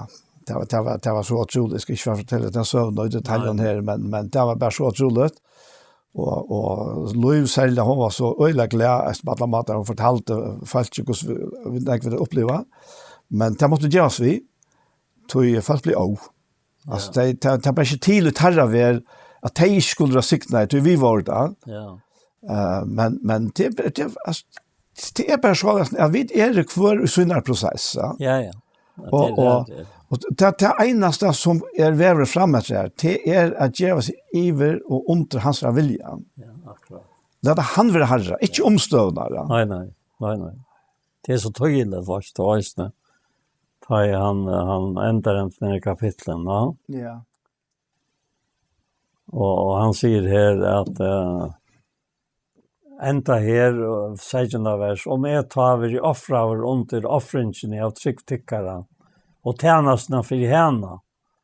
tað var, tað var, tað var so ótrúligt. Eg skal ikki fara at fortelja ta søguna í detaljum Nei. her, men, men tað var bara so ótrúligt. Og, og Lív serliga, hon var so øgiliga glað, eftir á allar mátar, hon fortaldi fólki, hvussu vit, vit, vit uppliva. Men tað mátti gerast við, tí fólk blivu óð. Altso, Ja. tey, tað, tað ber ikki til í teirra verð, at tey ikki skulu vera signaði, tí vit vóru tað. Ja. Eh, men, men tað, tað, altso, tað er bara so, at, at vit eru hvør í sínari prosess, ja. Ja, ja. Ja, Og, tað er og, tað, tað er. og tað, tað einasta sum er vegurin fram eftir her, tað er at geva seg yvir og undir hansara vilja. Ja, akkurát. Lata hann vera harra, ikki umstøðurnar, ja. Nei, nei. Nei, nei. Tað er so týðiligt, veitst tú, eisini. Tá ið hann, hann endar henda her kapitlin, ja. Ja. Og, og hann sigur her at, eh, Enda her, og seytjanda vers: "Um eg tá verði ofraður undir ofringini av trúgv tykkara, og tænastuna fyri hana,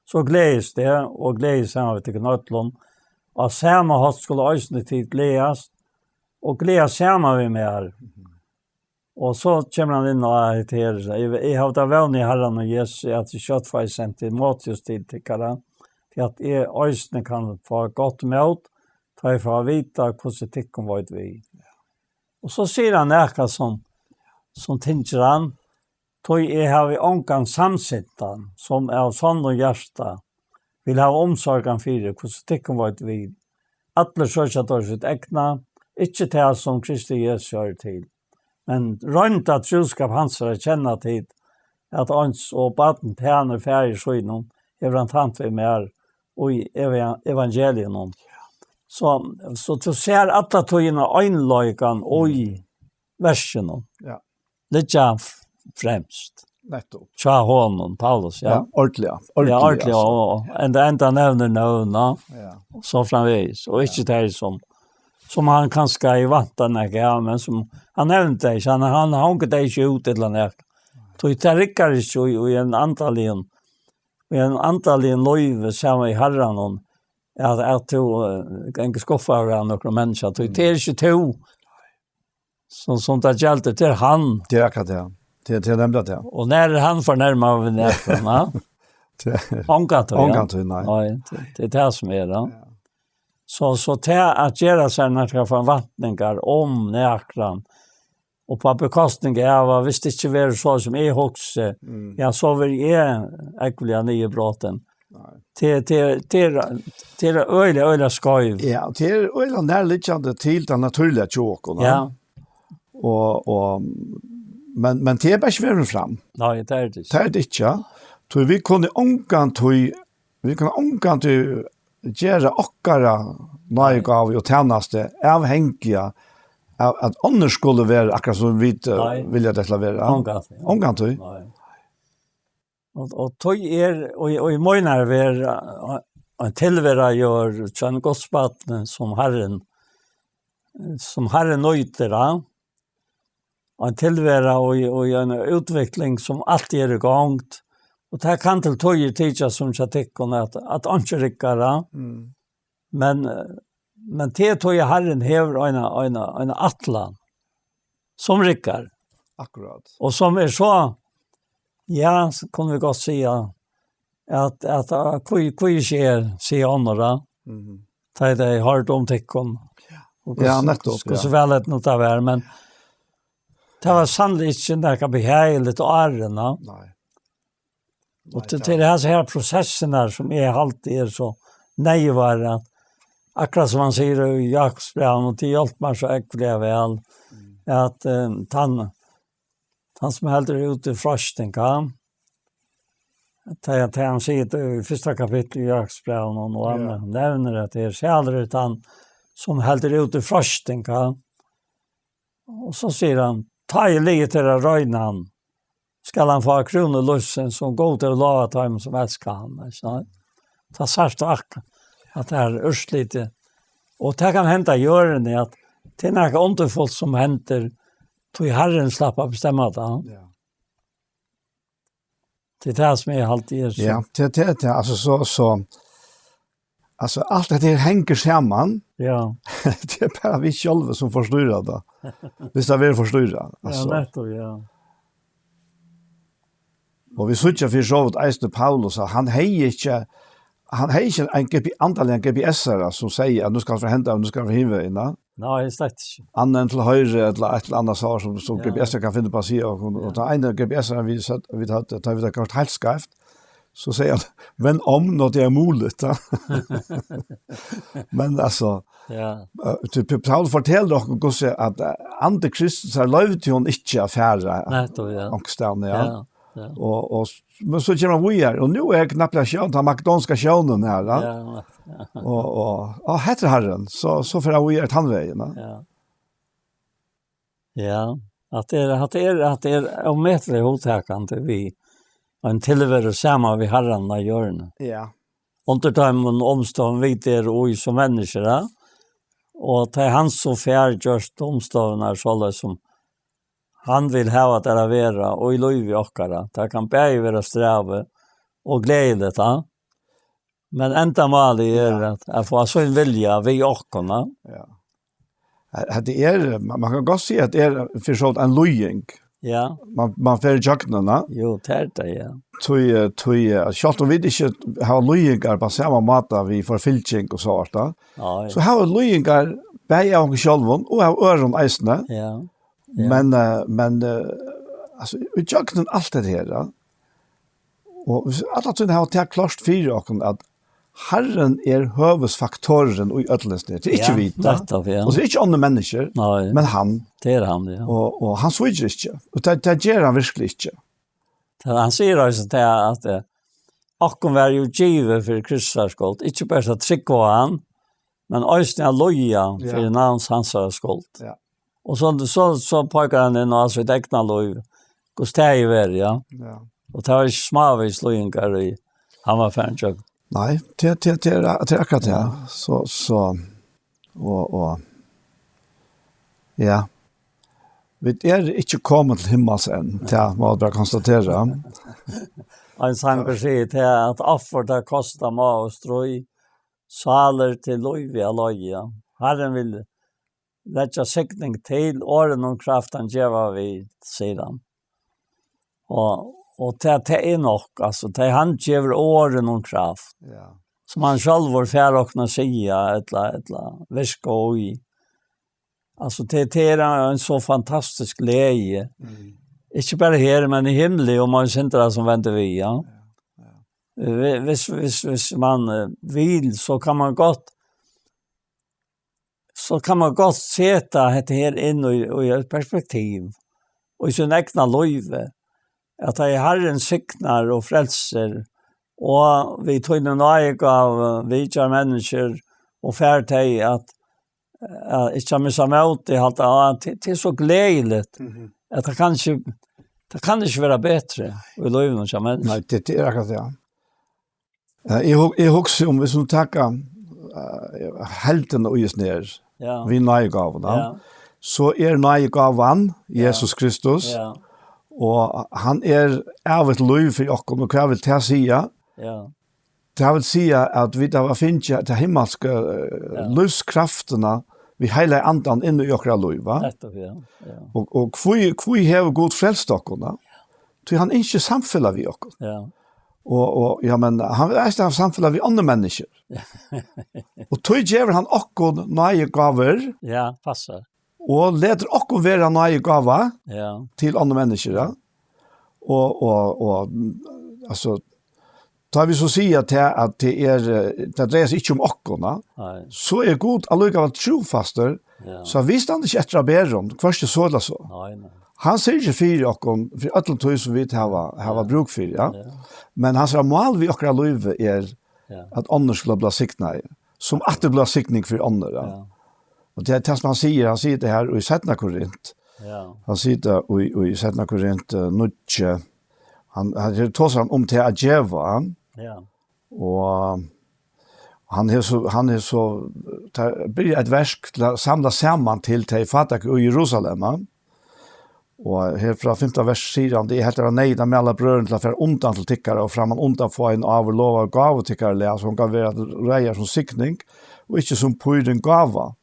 so gleðist eg, og gleðist saman við tykkum øllum. Á sama hátt skulu eisini tit gleðast, og gleðast saman við mær." Og so kemur hann inn á hetta her: "Eg, eg havi ta vón í Harran og Jesusi, at eg skjótt fái sent Timoteus til tykkara, fyri at eg eisini kann fáa gott mót, tá eg fái at vita, hvussu tykkum veit við." Og so sigur hann nakað sum, sum tyngir hann: "Tí eg havi ongan samsintan, sum av sonnum hjarta vil hava umsorgan fyri, hvussu tykkum veit við. Allir søkja teir sítt egna, ikki tað, sum Kristi Jesusi hoyrir til. Men roynda trúskap hansara kenna tit, at eins og barn tænir faðir sínum, hevur hann tænt við mær í eva-, evangeliinum." So, so tú sær alla tíðina einleikan í versinum. Ja. Liggja f-, fremst. Nettopp. Hjá honum, Paulus, ja. Ja, ordiliga, Ja, ordiliga, ordiliga, altså. Og, og enda, enda nevnir nøvn, ja. Ja. Og so framvegis. Og ikki tey sum, sum hann kanska hevði væntað nakað av, men sum hann nevndi tey, so hann, hann hongur tey ikki út ella nakað. Tí tað riggar ikki í, í ein andaligum, í ein andaligum lívi, saman við Harranum, at, at tú, eh, gongur skuffaður av nøkrum menniskja. Tí tað er ikki tú, sum, sum tað gjaldir, tað er hann. Tað er akkurát tað. Tað, tað er nemliga tað. Og nær er hann fornærmaður við nakran, ja? Tað er Ongantíð, ja. Ongantíð, nei. Nei, tað, tað er tað sum er, ja. Ja. So, so tað at gera sær nakrar forventningar um nakran, og á kostnað av, at viss tað ikki verður so sum eg hugsi, Mm. ja, so verði eg ógvuliga niðurbrotin. Nei. Tað, tað, tað er, tað er øgiliga, øgiliga skeivt. Ja, og tað er øgiliga nærliggjandi til tað natúrliga hjá okkum, ja. Ja. Og, og, men, men tað er bara ikki verið fram. Nei, tað er tað ikki. Tað er tað ikki, ja. Tí vit kunnu ongantíð, vit kunnu ongantíð gera okkara náðigávu og tænastu avhangiga av at onnur skulu vera akkurát sum vit, eh, Nei. vilja tað skal vera. Ongantíð. Ongantíð. Nei. Og, og tí er, og, og í mínari verð, eh, ein tilvera hjá einum Guds barni sum Harrin, sum Harrin nýtir, ja. Ein tilvera og, og ein útvikling sum altíð er í gongd. Og tað kann til tíðir tykjast sum hjá tykkum at, at einki riggar, ja. Mm. Men, eh, men tað er tí Harrin hevur eina, eina, eina ætlan sum riggar. Akkurát. Og sum er so, ja, so kunnu vit gott siga, at, at, eh, hví, hví ikki eg, siga onnur, ja. Mhm. Tá ið tey hoyrdu um tykkum. Ja. Og Ja, hvussu, nettopp, hvussu, ja. hvussu væl tað var, men tað var sanniliga ikki nakað behageligt áðrenn, ja. Nei. Og Nei, til, ja. til hesar her prosessirnar sum eg haldi er so neyðugar, at akkurát sum hann sigur í Jakobsbrævinum, og tað hjálpir mær so ógvuliga væl, Mm. at, eh, tann, tann sum heldur út í freisting, ja, tað, tað hann sigur í fyrsta kapitli í Jakobsbrævinum, og hann Ja. nevnir at tað er sælur er tann sum heldur út í freisting, ja. Og so sigur hann: "Tá ið liðugt er at royna hann, skal hann fáa krúnu lívsins, sum Gud hevur lovað teimum, sum elska hann." Ikki sant? Tá sært tú akkurát, at tað er úrslitið. Og tað kann henda á jørðini, at tað er nakað undurfult sum hendir, tí Harrin slapp at bestemma tað. Ja. Tað er tað sum eg haldi er so. Ja, tað, tað, tað, altso, so, so, altso, alt hetta her hongur saman. Ja. Tað er bara vit sjálvi sum forstýra tað. Viss tað verður forstýrað, Ja, altso. nettopp, ja. Og vit síggja fyri so vítt eisini Paulus, at hann hevði ikki, hann hevði ikki ein G P, andaligan G P S-ara sum segði at nú skal fara henda, og nú skal fara hin vegin, ja. Nei, slett ikki. Annað enn til høgru ella eitt ella annað svar sum, sum Ja. G P S-ar kann finna upp á at siga okkum. Og Ja. tann eini G P S-arin vit sett, vit høvdu, tá vit høvdu gjørt heilt skeivt, so segði hann: "Vend om, når det er muligt", ja. Men altso, Ja. eh, til P-, Paulus fortelur okkum hvussu at, eh, andi Kristusar loyvdi honum ikki at fara Nettopp, ja. onkustaðni, ja. Ja, ja. Og, og s-, men so kemur hann víðari, og nú er knappliga sjón, tann makedonska sjónin her, ja. Ja, ja. Og, og, og hetta er Harrin, so, so fer hann víðari tann vegin, ja. Ja. Ja, at tað er, at tað er, at tað er ómetaliga hugtakandi við ein tilveru saman við Harranum á jørðini. Ja. Undir teimum umstøðum vit eru í sum menniskjur, ja. Og tað er hann, sum fær gjørt umstøðurnar soleiðis, sum hann vil hava tær at vera, og í lívi okkara. Tað kann bæði vera strævið og gleðiligt, ja. Men endamálið er Ja. at, at fáa sín vilja við okkum, ja. Ja. Hetta er, man, man kann gott siga, at tað er fyri so ein líðing. Ja. Man, man fer í gjøgnum, ja. Jú, tað er tað, ja. Tí, eh, tí, eh, sjálvt um vit ikki hava líðingar á sama máta við forfylging og so vart, ja. Ja, ja. So hava líðingar bæði av okkum sjálvum og av øðrum eisini. Ja. Ja. Men, eh, men, eh, altso, í gjøgnum alt hetta her, ja. Og hvis alla tíðina hava tað klárt fyri okkum at Harrin er høvuðsfaktorurin í øllum hesum. Tað er ikki Ja, vit, ja. nettopp, ja. Og tað er ikki onnur menniskju, Nei. men hann. Tað er hann, ja. Og, og hann svíkir ikki. Og tað, tað ger hann virkuliga ikki. Tað, hann sigur eisini tað at, eh, okkum var jú givið fyri Krists skuld, ikki bara at trúgva á hann, men eisini at líða Ja. fyri navns hansara skuld. Ja. Og so, so, so peikar hann inn á sítt egna lív. Hvussu tað hevur verið, ja. Ja. Og tað var ikki smávegis líðingar í hann var farin gjøgnum. Nei, tað, tað, tað er, tað er akkurat tað. Ja. So, so, og, og, ja. Vit eru ikki komin til himmals enn, tað má vit bara konstatera. Ein sangur sigur tað at offur, tað kostar má og stríð, sálir til lívi at leiða. Harrin vil leggja signing til, orðunum kraft hann geva við, sigur hann. Og, og tað, tað er nokk, altso, tað er hann gevur orðunum kraft, Ja. sum hann sjálvur fær okkum at siga, ella, ella virka í. Altso, tað, tað er ein so fantastisk gleði. Mm. Ikki bara her, men í himli, og man sindrar sum vendir við, ja. Ja, ja. Vi-, hvis, hvis, hvis man, eh, vil, so kann man gott, so kann man gott seta hetta her inn í, í eitt perspektiv, og í sín egna lívi, at tá Harrin signar og frelsir, og við tíni náðigávu vitjar menniskjur og fær tey at, at ikki at missa mótið, halda á, til, til so gleðiligt, Mhm. at tað kann ikki, tað kann ikki vera betri í lívinum hjá menniskjum. Nei, tað, tað er akkurat tað. Ja, eg hu-, eg hugsi um, hvis man taka, eh, heildina í hesum her, Ja. við náðigávuna, Ja. so er náðigávan Ja. Jesus Kristus, Ja. og hann er ævigt lív fyri okkum, og hvat vil tað siga? Ja. Tað vil siga at vit hava fingið ta himmalsku, eh, Ja. lívskraftina við heilaga andan inn í okkara lív, va? Nettopp, ja. Ja. Og, og hví, hví hevur Gud frelst okkum, va? Tí hann ynskir samfelag við okkum. Ja. Og, og, ja, men hann vil eisini hava samfelag við onnur menniskju. Og tí gevur hann okkum náðigávur. Ja, passar. Og letur okkum vera náðigáva Ja. til onnur menniskju, ja. Og, og, og, altso, tá vit so siga at tað, at tað er, eh, tað dreiar seg ikki um okkum, ja. Nei. So er Gud allíkavæl trúfastur, Ja. so vit standa ikki eftir at bera um, hvørki so ella so. Nei, nei. Hann syrgir fyri okkum, fyri øllum tí sum vit hava, hava Ja. brúk fyri, ja. Ja. Men hansara mál við okkara lívi er Ja. at onnur skulu blíva signaði, sum aftur blíva signing fyri onnur, ja. Ja. Og tað er tað sum hann sigur, hann sigur tað her í seinna Korint. Ja. Hann sigur tað í, í seinna Korint, eh, níggju. Hann, hann her tosar hann um tað at geva, Ja. og hann hevur so, hann hevur so, tað byrjar eitt verk til at samla saman til tey fátæku í Jerusalem, ja. Og her frá fimta vers sigur hann: "Eg helt tað var neyðugt at mala brøðrum til at fara undan til tykkara, og framman undan fáa ein áður lovaða gávu tykkara lag, sum kann vera til reiðar sum signing, og ikki sum pírin gáva.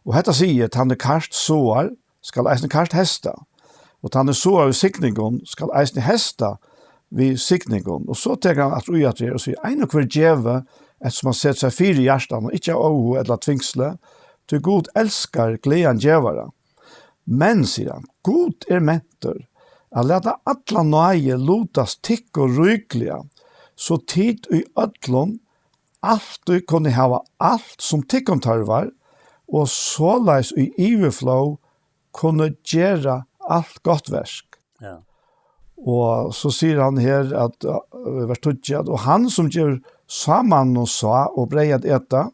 Og hetta sigi eg: tann er kart sáar, skal eisini kart heysta, og tann er sáar við signingum, skal eisini heysta við signingum." Og so tekur hann aftur í aftur her og sigur: "Ein og hvør gevi, eftir sum hann setir seg fyri í hjartanum, og ikki av óhug ella tvingsli, tí Gud elskar glaðan gevara." Men, sigur hann, Gud er mentur at lata alla náði lutast tykkum ríkliga, so tit í øllum altíð kunnu hava alt, sum tykkum tørvar, og soleiðis í yvirflóð kunnu gera alt gott verk. Ja. Og so sigur hann her at, eh, vers tíggju, at: "Og hann sum gevur sámanum sáð og breyð at eta,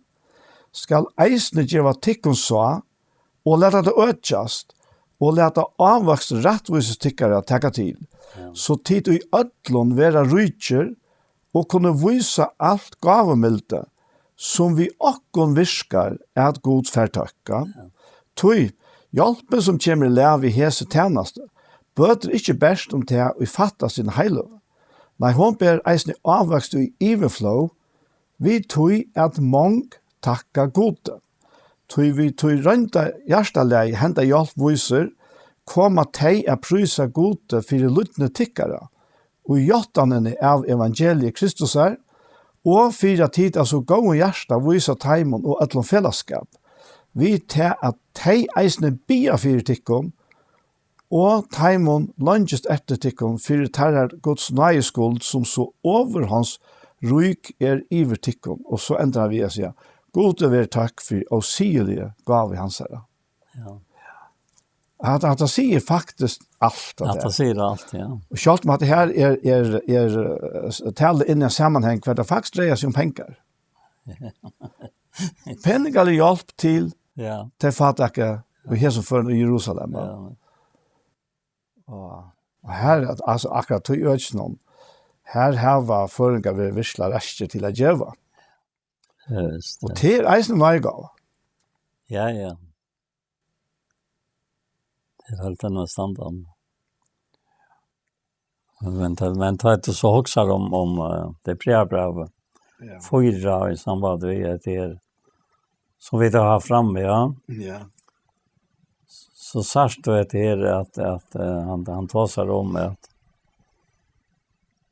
skal eisini geva tykkum sáð, og lata tað økjast, og lata ávøkst rættvísi tykkara taka til, Ja. so tit í øllum verða ríkir og kunnu vísa alt gávumildi, sum við okkum virkar, at Gud fær tøkk. Ja. Tí, hjálpin, sum kemur í lag við hesi tænastu, bøtir ikki bert um tað, ið fattar sín heiløgu, nei, hon ber eisini ávøkst í yvirflóð, við tí at mong takka Gudi. Tí við tí roynda hjartalagi henda hjálp vísir, koma tey at prísa Gudi fyri lydni tykkara, í játtanini av evangelii Kristusar, og fyri at tit av so góðum hjarta vísa teimum og øllum felagsskap, við tað at tey eisini biðja fyri tykkum, og teimum leingist eftir tykkum fyri teirra Guds náðiskuld, sum so ovurhonds rík er yvir tykkum. Og so endar hann við at siga, Gudi veri tøkk fyri ósigiligu gávu hansara. Ja. At, at hann sigur faktiskt alt. At hann sigur alt, ja. Og sjálvt um at det her er, er, er, eh, tala inn í ein samanhang, hvar det faktiskt dreier seg om penger. Peningalig hjálp til ja. Til fattige og her som fører i Jerusalem. Ja. Og, og her, at, altså, akkurat tog økene om, her har var føringer ved virkelig rester til at gjøre. Ja, visst, og ja. Til eisen var jeg gav. Ja, ja. Det er helt annet standard. Men, men ta det så husker om, om uh, det brevet. Ja. Fyra i samband med at det er, som vi har haft fram, ja. Ja. Så sørst du at det er at, at uh, han, han tar seg om at,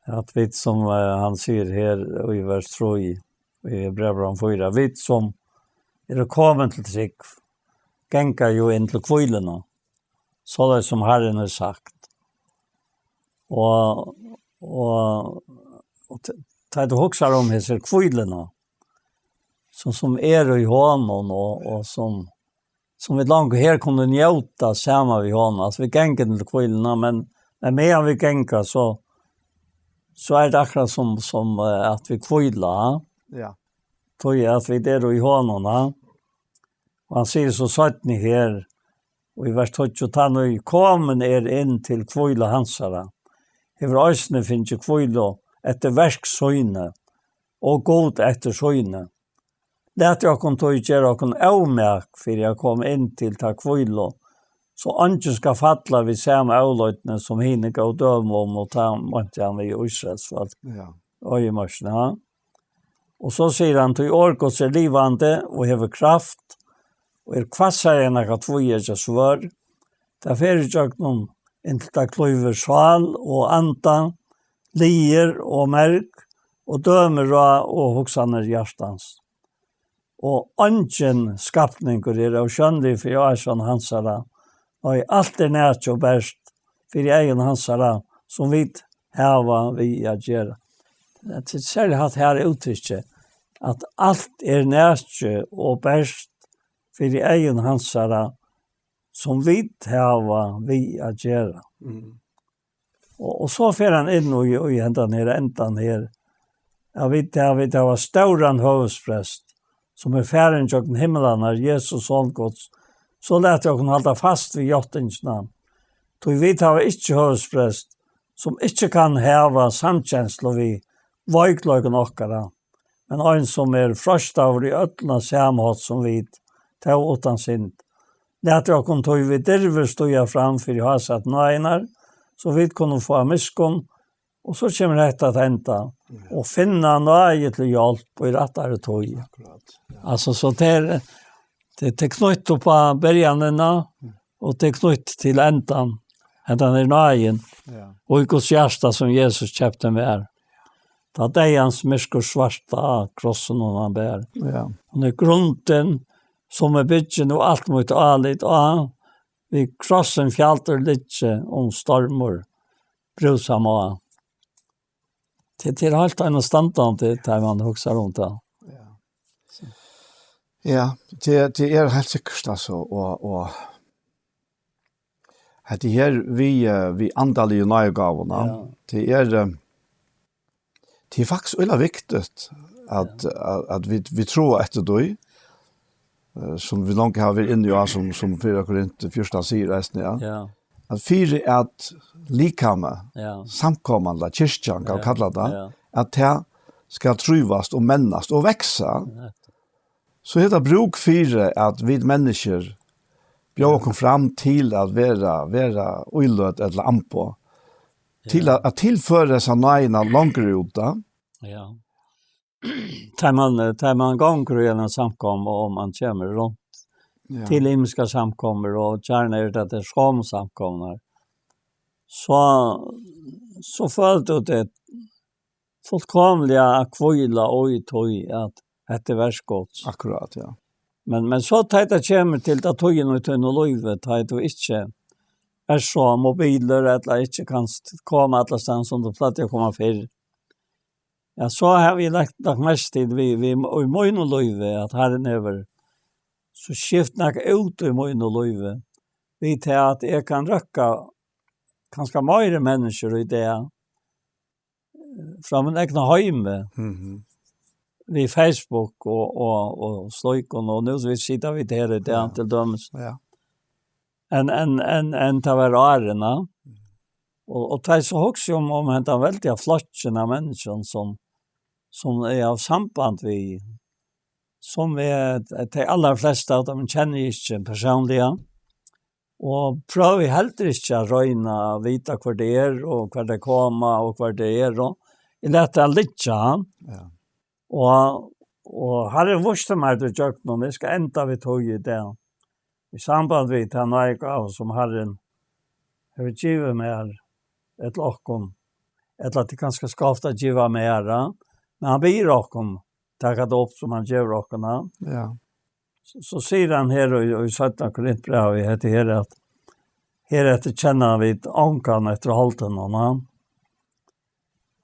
at vi som uh, han sier her i vers tre, i brevet om fyra, vi som er kommet til trygg, genka jo inn til kvíluna, såleis som Herren har sagt. Og, og, og t- ta det husker om hese kvíluna, som, som er i hånden, og, og som, som vi langt her kunne njóta sammen vi hånden. Altså, vi genka inn til kvíluna, men, men medan vi genka, så, så er det akkurat som, som eh, at vi kvíla. Ja. Tog at vi er i hånden, ja. Og han sier så søtten her, og i vers tolv, ta nu komin er inn til kvílu hansara, hevur eisini fingið kvílu eftir verk síni, og Gud eftir síni. Latið okkum tí gera okkum ómak fyri at koma inn til ta kvílu, so eingin skal falla við sama óleidni sum hini góvu dømi um, og tá meinti hann við Ísraels fólk. Ja. Oyðimørkina. Og so sigur hann, tí orð Guds er livandi og hevur kraft, og er hvassari enn nakað tvíeggjað svørð. Tað fer í gjøgnum, inntil tað klývur sál og anda, liðir og merg, og dømir ráð og hugsanir hjartans. Og eingin skapningur er ósjónligur fyri auga hansara, nei, alt er nakið og bert fyri eygum hansara, sum vit hava við at gera. Tað er serliga hatt her úttrykki, at alt er nakið og bert fyri eygum hansara, sum vit hava við at gera. Mm. Og, og so fer hann inn í, í hendan her, endan her. Ja, vit, ja, vit hava stóran høvuðsprest, sum er farin gjøgnum himlarnar, Jesus, Son Guds. So lat okkum halda fast við játtingina. Tí vit hava ikki høvuðsprest, sum ikki kann hava samkenslu við veikleikum okkara, men ein, sum er freistaður í øllum á sama hátt sum vit, tó uttan synd. Latið okkum tí við dirvi stíga fram fyri hásæti náðinnar, so vit kunnu fáa miskunn, og so kemur hetta at henda, ja, og finna náði til hjálp í rættari tíð. Akkurat, ja. Altso, so tað er, tað, tað er knýtt upp á byrjanina, mm, og tað er knýtt til endan. Hendan er náðin. Ja. Og í Guds hjarta, sum Jesus keypti meg. Tá deyðans myrkur svarta krossin hon hann ber. Ja. Hon er grundin, sum er byggin, og alt mítt álit á. Við krossin fjaldur liggi, um stormur brúsa má. Tað, tað er heilt einastandandi, tá man hugsar um tað. Ja. Ja, tað, tað er heilt sikkurt, altso, og, og hetta her við, eh, við andaligu náðigávuna, ja, tað er, eh, tað er faktiskt øgiliga viktigt at, ja, at, at vit, vit trúa eftir tí, eh, sum vit longu hava verið inni á, sum, sum fyrra Korint fjúrtan sigur eisini, ja. Ja. At fyri at likamið, ja, samkoman, ella kirkjan, kann, ja, kalla tað, ja, at tað skal trívast og mennast og veksa, so er tað brúk fyri, at vit menniskju bjóða okkum fram til at vera, vera íløt ella amboð, til at, at tilføra hesa náðina longur út, tá. Ja. Tá man, tá man gongur í eina samkomu, og man kemur runt Ja. til ymiskar samkomur, og gjarna er tað tær somu samkomurnar, so, so følir tú teg fullkomiliga at hvíla í tí, at hetta er verk Guds. Akkurát, ja. Men, men so tá tað kemur til ta tíðina í tínum lívi, tá tú ikki ert so mobilur, ella ikki kanst koma allastaðni sum tú plagdi at koma fyrr, ja, so havi eg lagt, lagt merki til við, við, í mínum lívi, at Harrin hevur so skift nakað út í mínum lívi, við tað at eg kann røkka kanska meiri menniskjur í dag, frá mínum egna heimi, Mhm. við Facebook og, og, og slíkum, og nú vit sita vit her í dag, Ja. til dømis. Ja. Enn, enn, enn, enn tað var árini. Og, og tá eg so hugsi um, um hendan veldiga flokkin av menniskjum sum, sum eg havi samband við, sum er, tey allarflestu av teimum kenni eg ikki persónliga, og prøvi heldur ikki at royna at vita hvør tey eru og hvar tey koma og hvar tey eru. Eg lati tað liggja. Ja. Og, og Harrin vísti mær tað ígjøgnum, eg skal enda við tí í dag. Í samband við ta náðigávu sum Harrin hevur givið mær, ella okkum, ella tað er kanska skeivt at geva mær, ja. Men hann biður okkum taka tað upp sum hann gevur okkum, ja. Ja. So, so sigur hann her í, í seinna Korintbrævi, hetta her, at herefter kenna vit ongan eftir holdinum, ja.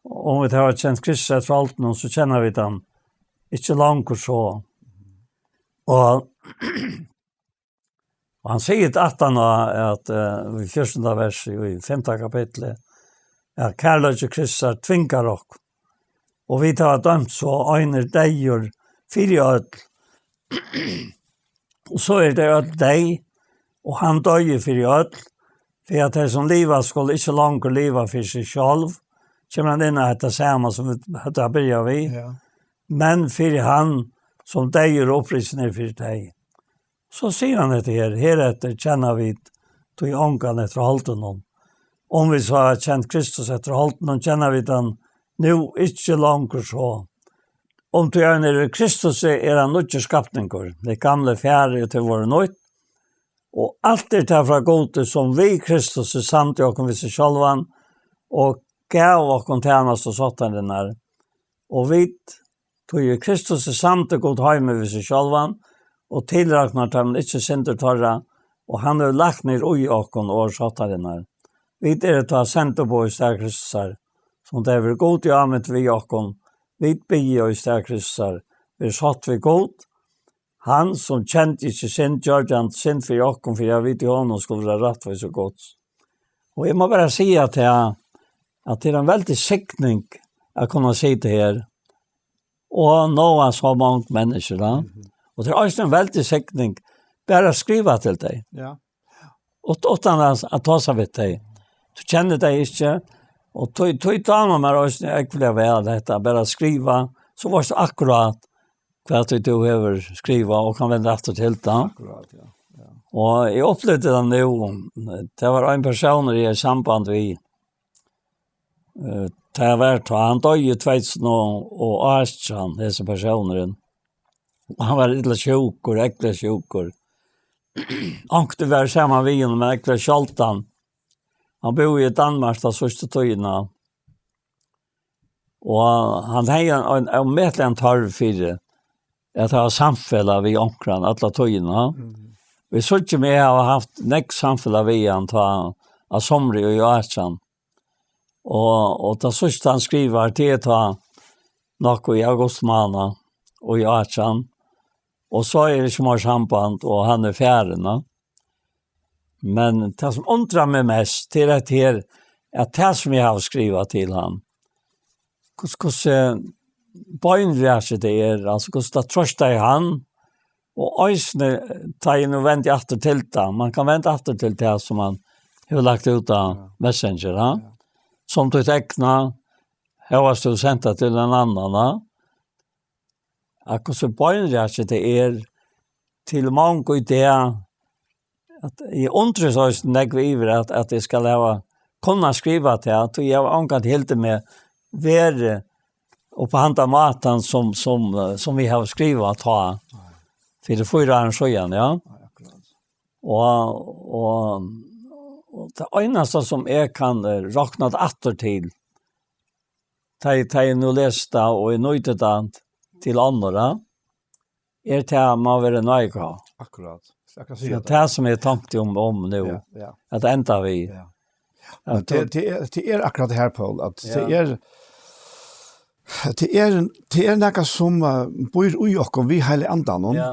Og um vit hava kent Kristus eftir holdinum, so kenna vit hann ikki longur so. Og, og hann sigur aftan á, at, eh, í fjúrtanda versi í fimta kapitli, at kærleiki Kristusar tvingar okkum. Og vit hava dømt so, ein er deyður fyri øll. Og so eru tey øll deyð, og hann doyði fyri øll, fyri at tey sum liva skulu ikki longur liva fyri seg sjálv, kemur hann inn á hetta sama sum vit høvdu at byrja við, Ja. men fyri hann sum deyður og upprisin er fyri tey. So sigur hann hetta her, herefter kenna vit tí ongan eftir holdinum. Um vit so hava kent Kristus eftir holdinum, kenna vit hann nú ikki longur so. Um tí ein er í Kristusi, er hann nýggjur skapningur. Tað gamla er farið, og tað er vorðið nýtt. Og alt er tað frá Gudi, sum við Kristusi samdi okkum við seg sjálvan, og gav okkum tænastu sáttarinnar. Og vit, tí í Kristusi samdi Gud heimið við seg sjálvan, og tilroknar teimum ikki syndir teirra, og hann hevur lagt niður í okkum orð sáttarinnar. Vit eru tá sendiboð í stað Kristusar, sum tað hevur Gud í ámynd við okkum. Vit biðja í stað Kristusar, verið sátt við Gud. Hann, sum kendi ikki synd, gjørdi hann synd fyri okkum, fyri at vit í honum skulu vera rættvísi Guds. Og eg má bara siga at tað, at tað er ein veldig signing at kunna sita her og náa so mong menniskju, da. Mhm. Og tað er eisini ein veldig signing bara at skriva til tey. Ja. Ut-, uttan at, at tosa við tey. Tú kennir tey ikki, og tí, tí dámar mær eisini ógvuliga væl hetta, bara at skriva, so veitst tú akkurát hvat tú hevur skrivað og kann venda aftur til tað. Akkurát, ja. Ja. Og eg upplivdi tað nú, tað var ein persónur eg er í samband við, eh, tað var tá, hann doyði í tvey túsund og átjan, hesin persónurin. Og hann var illa sjúkur, ógvuliga sjúkur. Onkuntíð var eg saman við honum, men ógvuliga sjáldan. Hann búði í Danmark ta síðstu tíðina. Og hann hevði ein, ein ómetaligan tørv fyri at hava samfelag við onkran alla tíðina. Mhm. Vit síggja, eg havi havt nógv samfelag við hann tá á sumri í átjan. Og, og tað síðsta hann skrivar, tað er tá nokk í augustmánað í átjan. Og so er ikki meir samband, og hann er farin, ja. Men tað sum undrar meg mest, tað er hetta her, at tað sum eg havi skrivað til hann, hvussu, hvussu beinrakið tað er, altso, hvussu tað troystaði hann, og eisini, tá eg nú vendi aftur til tað, man kann venda aftur til tað sum hann hevur lagt út á Ja. Messenger, ha? Ja. Sum títt egna, hóast tú sent tað til ein annan, ja. At hvussu beinraskið tað er til mong í dag, at eg undrist eisini nógv yvir, at, at eg skal hava kunnað skriva tað, tí eg havi ongantíð hildið meg verið upp á handa mátan, sum, sum, eh, sum vit hava skrivað tá, fyri fýra árum síðan, ja. Nei, akkurát. Og, og, og tað einasta, sum eg kann, eh, rokna tað aftur til, tá eg, tá eg nú lesi tað, og eg nýti tað til onnur, ja, er tað, man verður náðigur. Akkurát. So akkurát. So siga tað, tað, sum eg tonkti um, um nú, ja, ja, at enda við. Ja. Men at tað, tað er, tað er akkurát tað her, Poul, at tað, ja, er, tað er, tað er nakað, sum, eh, býr í okkum við Heilaga Andanum, ja,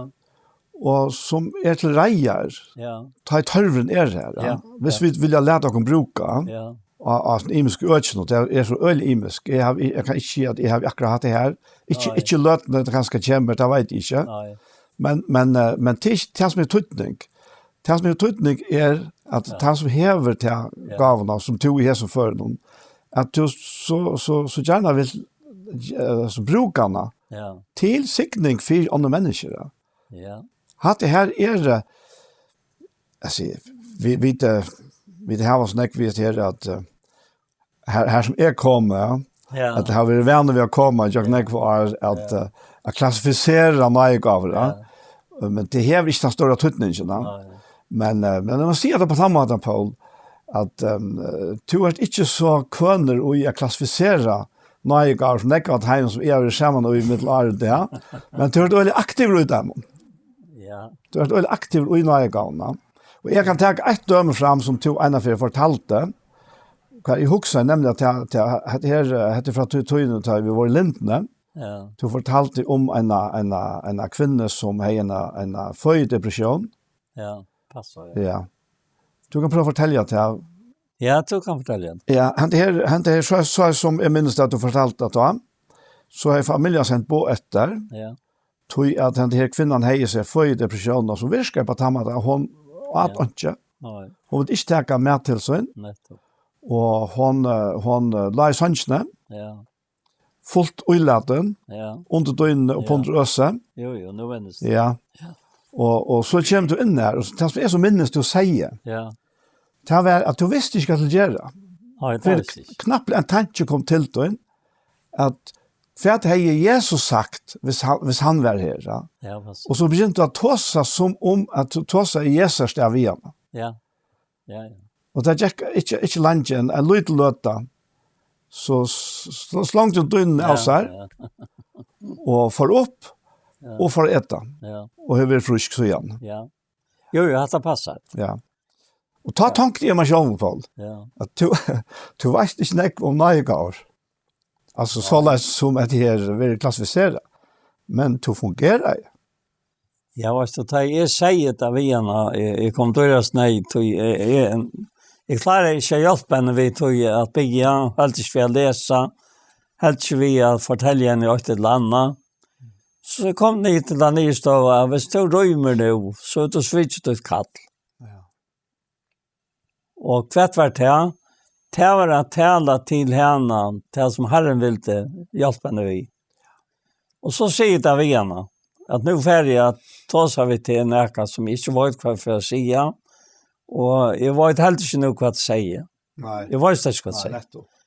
og sum er til reiðar, ja, tá ið tørvurin er har, ja. Ja, hvis, ja, vit vilja lata okkum brúka, ja, á, á ymiskum økjum, og tað er so øgiliga ymiskt. Eg havi, eg kann ikki siga, at eg havi akkurát hatt tað her. Ikki, nei, ikki løtuni, tað kanska kemur, tað veit eg ikki. Nei. Men, men, eh, men tað, tað sum er týdning, tað sum er týdning er, at, ja, tann sum hevur ta, ja, gávuna, sum tú í hesum førinum, at tú so, so, so gjarna vil, eh, so brúka hana, ja, til signing fyri onnur menniskju, ja. Ja. Hatta her er, eh, altso, vit, vit, eh, vit hava so nógv við her at, eh, her, her sum eg komi, ja, ja, at eg havi verið vanur við at koma, ja, nógv ár, at, ja, eh, at klassifisera náðigávur, ja. Ja. Men tað hevur ikki tann stóra týdningin, ja. Nei. Men, eh, men eg má siga tað á tann mátan, Poul, at, ehm, eh, tú ert ikki so kønur í at klassifisera náðigávur, sum nógv av teimum, sum eg havi verið saman við í millum ár og dag, men tú ert øgiliga aktivur í teimum. Ja. Tú ert øgiliga aktivur í náðigávunum. Og eg kann taka eitt dømi fram, sum tú einaferð fortaldi, hvat eg hugsaði, nemliga at tað, tað, hetta her, eh, hetta er frá tí tíðini, tá vit vóru í Lindni. Ja. Tú fortaldi um eina, eina, eina kvinnu, sum hevði eina, eina føðidepressjón. Ja, passar, ja. Ja. Tú kanst prøva at fortelja tað. Ja, tú kanst fortelja. Ja, hetta her, hetta her, so, so sum eg minnist at tú fortaldi tað tá, so hevði familjan sent boð eftir. Ja. Tí at henda her kvinnan hevði seg føðidepressjón, sum virkar upp á tann mátan, at hon át, ja, einki. Nei. Hon vildi ikki taka mat til sín. Nettupp. Og hon, eh, hon, eh, lá í songini, ja, fult ílatin, ja, undir dýnuni og, ja, undir øsi. Jú, jú, nú minnist eg. Ja. Ja. Og, og so kemur tú inn har, og tað sum eg so minnist tú segði, ja, tað var at tú visti ikki hvat til at gera. Nei, tað. Fyri vissi eg ikki. Knappliga ein tanki kom til tín, at hvat hevði Jesus sagt, hvis hann, hvis hann var her, ja? Ja, passar. Og so begynti tú at tosa sum um at tú tosaði í Jesu stað við hann. Ja. Ja, ja. Og tað gekk ikki, ikki leingi, ein, ein lítil løta, so s-, s-, slongdi hon dýnuna av sær, ja, og fór upp, ja, og fór at eta, ja, og hevur verið frísk síðan. Ja. Jú, jú, hatta passar. Ja. Og tá, ja, tonkti eg meg sjálvur, Poul, ja, at tú, tú veitst ikki nógv um náðigávur. Altso, nei, soleiðis sum at her verður klassifiserað. Men tú fungerar. Ja, veitst tú, tá eg segði tað við hana, eg, eg kom dýrast neyð, tí eg, eg, eg kláraði ikki at hjálpa henni við tí at biðja, heldur ikki við at lesa, heldur ikki við at fortelja henni eitt ella annað. So kom eg til ta niðurstøðu, at viss tú rýmir nú, so hevur tú svikið títt kall. Ja. Og hvat var tað? Tað var at tala til hana, tað sum Harrin vildi hjálpa henni við. Og so sigi eg tað við hana, at nú fari eg at tosa við teg um nakað sum eg ikki veit hvat eg fari at siga, og eg veit heldur ikki nú hvat eg sigi. Nei. Eg veit slett ikki hvat eg sigi. Nei, nettupp.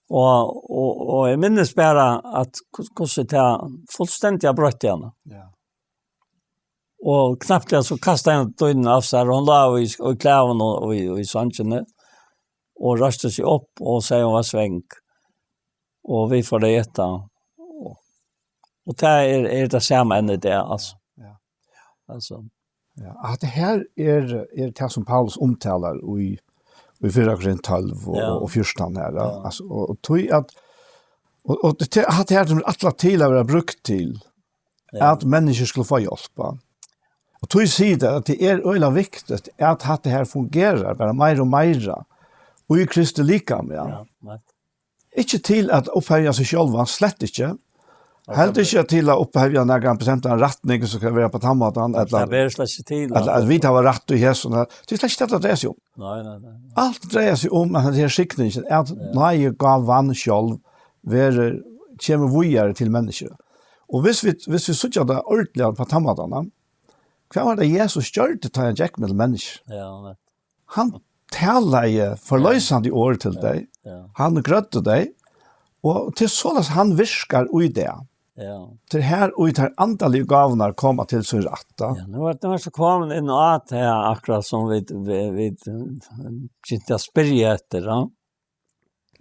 Og, og, og eg minnist bara at hvus-, hvussu tað fullstendiga broytti hana. Ja. Og knappliga so kastaði hon dýnuna av sær, og hon lá í, í klæðum og, og í, í songini, og reisti seg upp og segði hon var svong. Og vit fóru at eta. Og, og tað er, er tað sama enn í dag, altso. Ja. Altso. Ja, at tað her er, er tað sum Paulus umtalar í, í fyrra Korint tólv og, ja, og, og fjúrtan her, ja. Ja. Altso, og, og tí at, og, og tað, at tað her sum er ætlað til at vera brúkt til, ja, at menniskju skulu fáa hjálp, va? Og tí sigur tað at tað er øgiliga viktigt at hatta her fungerar bara meira og meira í Kristi likami, ja. Ja, nett. Ikki til at upphevja seg sjálvan, slett ikki. Nei, heldur ikki til at upphevja nakran bestemtan rætning sum skal vera á tann mátan, ella, tað ber slett ikki til, ella at vit hava rætt í hesum. Tað er slett ikki tað tað dreiar seg um. Nei, nei, nei. Alt dreiar seg um at hetta her signing, at, ja, náðigávan sjálv verður, kemur víðari til menniskju. Og hvis vit, hvis vit síggja tað ordiliga á tann mátan, hvat var tað Jesus gjørdi, tá hann gekk millum menniskju? Ja, nett. Hann talaði forloysandi orð til tey. Ja. Hann grøddi tey. Og til soleiðis hann virkar í dag. Ja. Til her og í tær andaligu gávurnar koma til sín rætt, tá. Ja, nú er, nú er so komin inn á at her akkurát sum vit, vit, vit, eh, gynta at spyrja eftir, ja.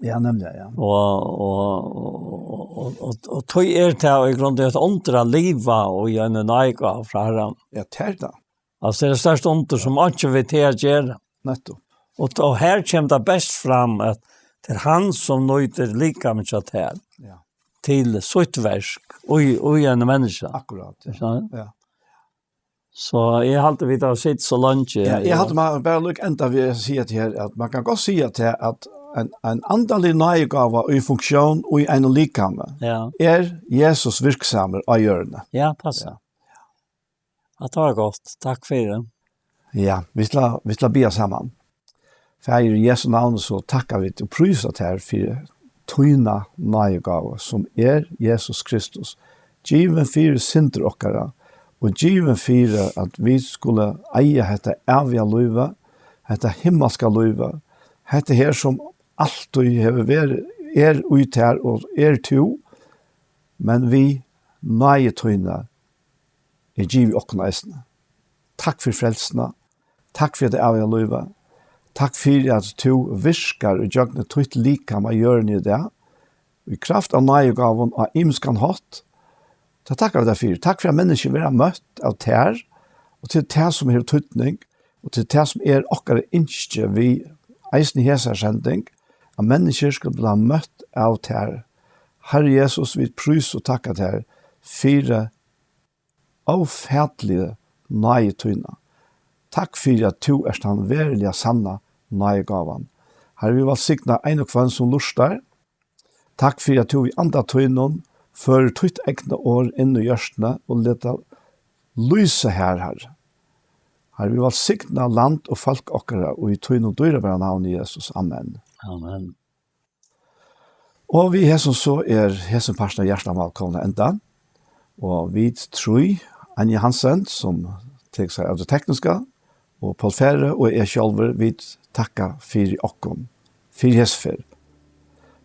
Ja, nemliga, ja. Og, og, og, og, og, og tað er tað í grunn eitt undur at liva og í eini náðigávu frá Harranum. Ja, tað er tað. Altso, tað er størsta undur sum einki vit her gera. Nettupp. Og, og her kemur tað best fram at tað er hann sum nýtir likamið hjá tær. Ja. Til sítt verk, og í, og í eini menniskju. Akkurát, ja. Ikki sant? Ja. So eg haldi, vit hava sitið so leingi. Ja, eg haldi, man bara líka enda við at siga at her, at man kann gott siga at her, at ein, ein andalig náðigáva í funktión í einum likami, ja, er Jesus virksamur á jørðini. Ja, passa. Ja. Ja, tað var gott. Takk fyri. Ja, vit skulu, vit skulu biðja saman. Faðir, í Jesu navni, so takka vit og prísa tær fyri tína náðigávu, sum er Jesus Kristus, givin fyri syndir okkara og givin fyri, at vit skulu eiga hetta æviga lívið, hetta himmalska lívið, hetta her, sum altíð hevur verið, er í tær og er tú, men við náði tíni er givið okkum eisini. Takk fyri frelsuna. Takk fyri tað æviga lívið. Takk fyri, at tú virkar í gjøgnum títt likam á jørðini í dag, í kraft av náðigávum á ymiskan hátt. Tað takka vit tær fyri. Takk fyri, at menniskju verða møtt av tær, og til tað, sum hevur týdning, og til tað, sum er okkara ynski við eisini hesari sending, at menniskju skulu blíva møtt av tær. Harri Jesus, vit prísa og takka tær fyri ófatiligu náði tína. Takk fyri, at tú ert tann veruliga sanna náðigávan. Harri, vit vælsigna ein og hvønn, sum lurtar. Takk fyri, at tú við anda tínum førir títt egna orð inn í hjørtuni og letur lýsa her, Harri. Harri, vit vælsigna land og fólk okkara í tínum dýrabara navni, Jesus. Amen. Amen. Og við hesum so er hesin parturin av Hjartamál komin at enda. Og vit trý, Anja Hansen, sum tekur sær av tí tekniska, og Poul Færø og eg sjálvur, vit takka fyri okkum, fyri hesa ferð.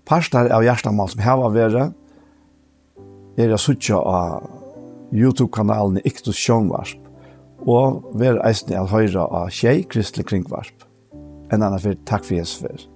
Partar av Hjartamál, sum hava verið, eru at síggja á YouTube-kanalini Iktus Sjónvarp og verða eisini at hoyra á Sjey Kristlig Kringvarp. Enn eina ferð, takk fyri hesa ferð.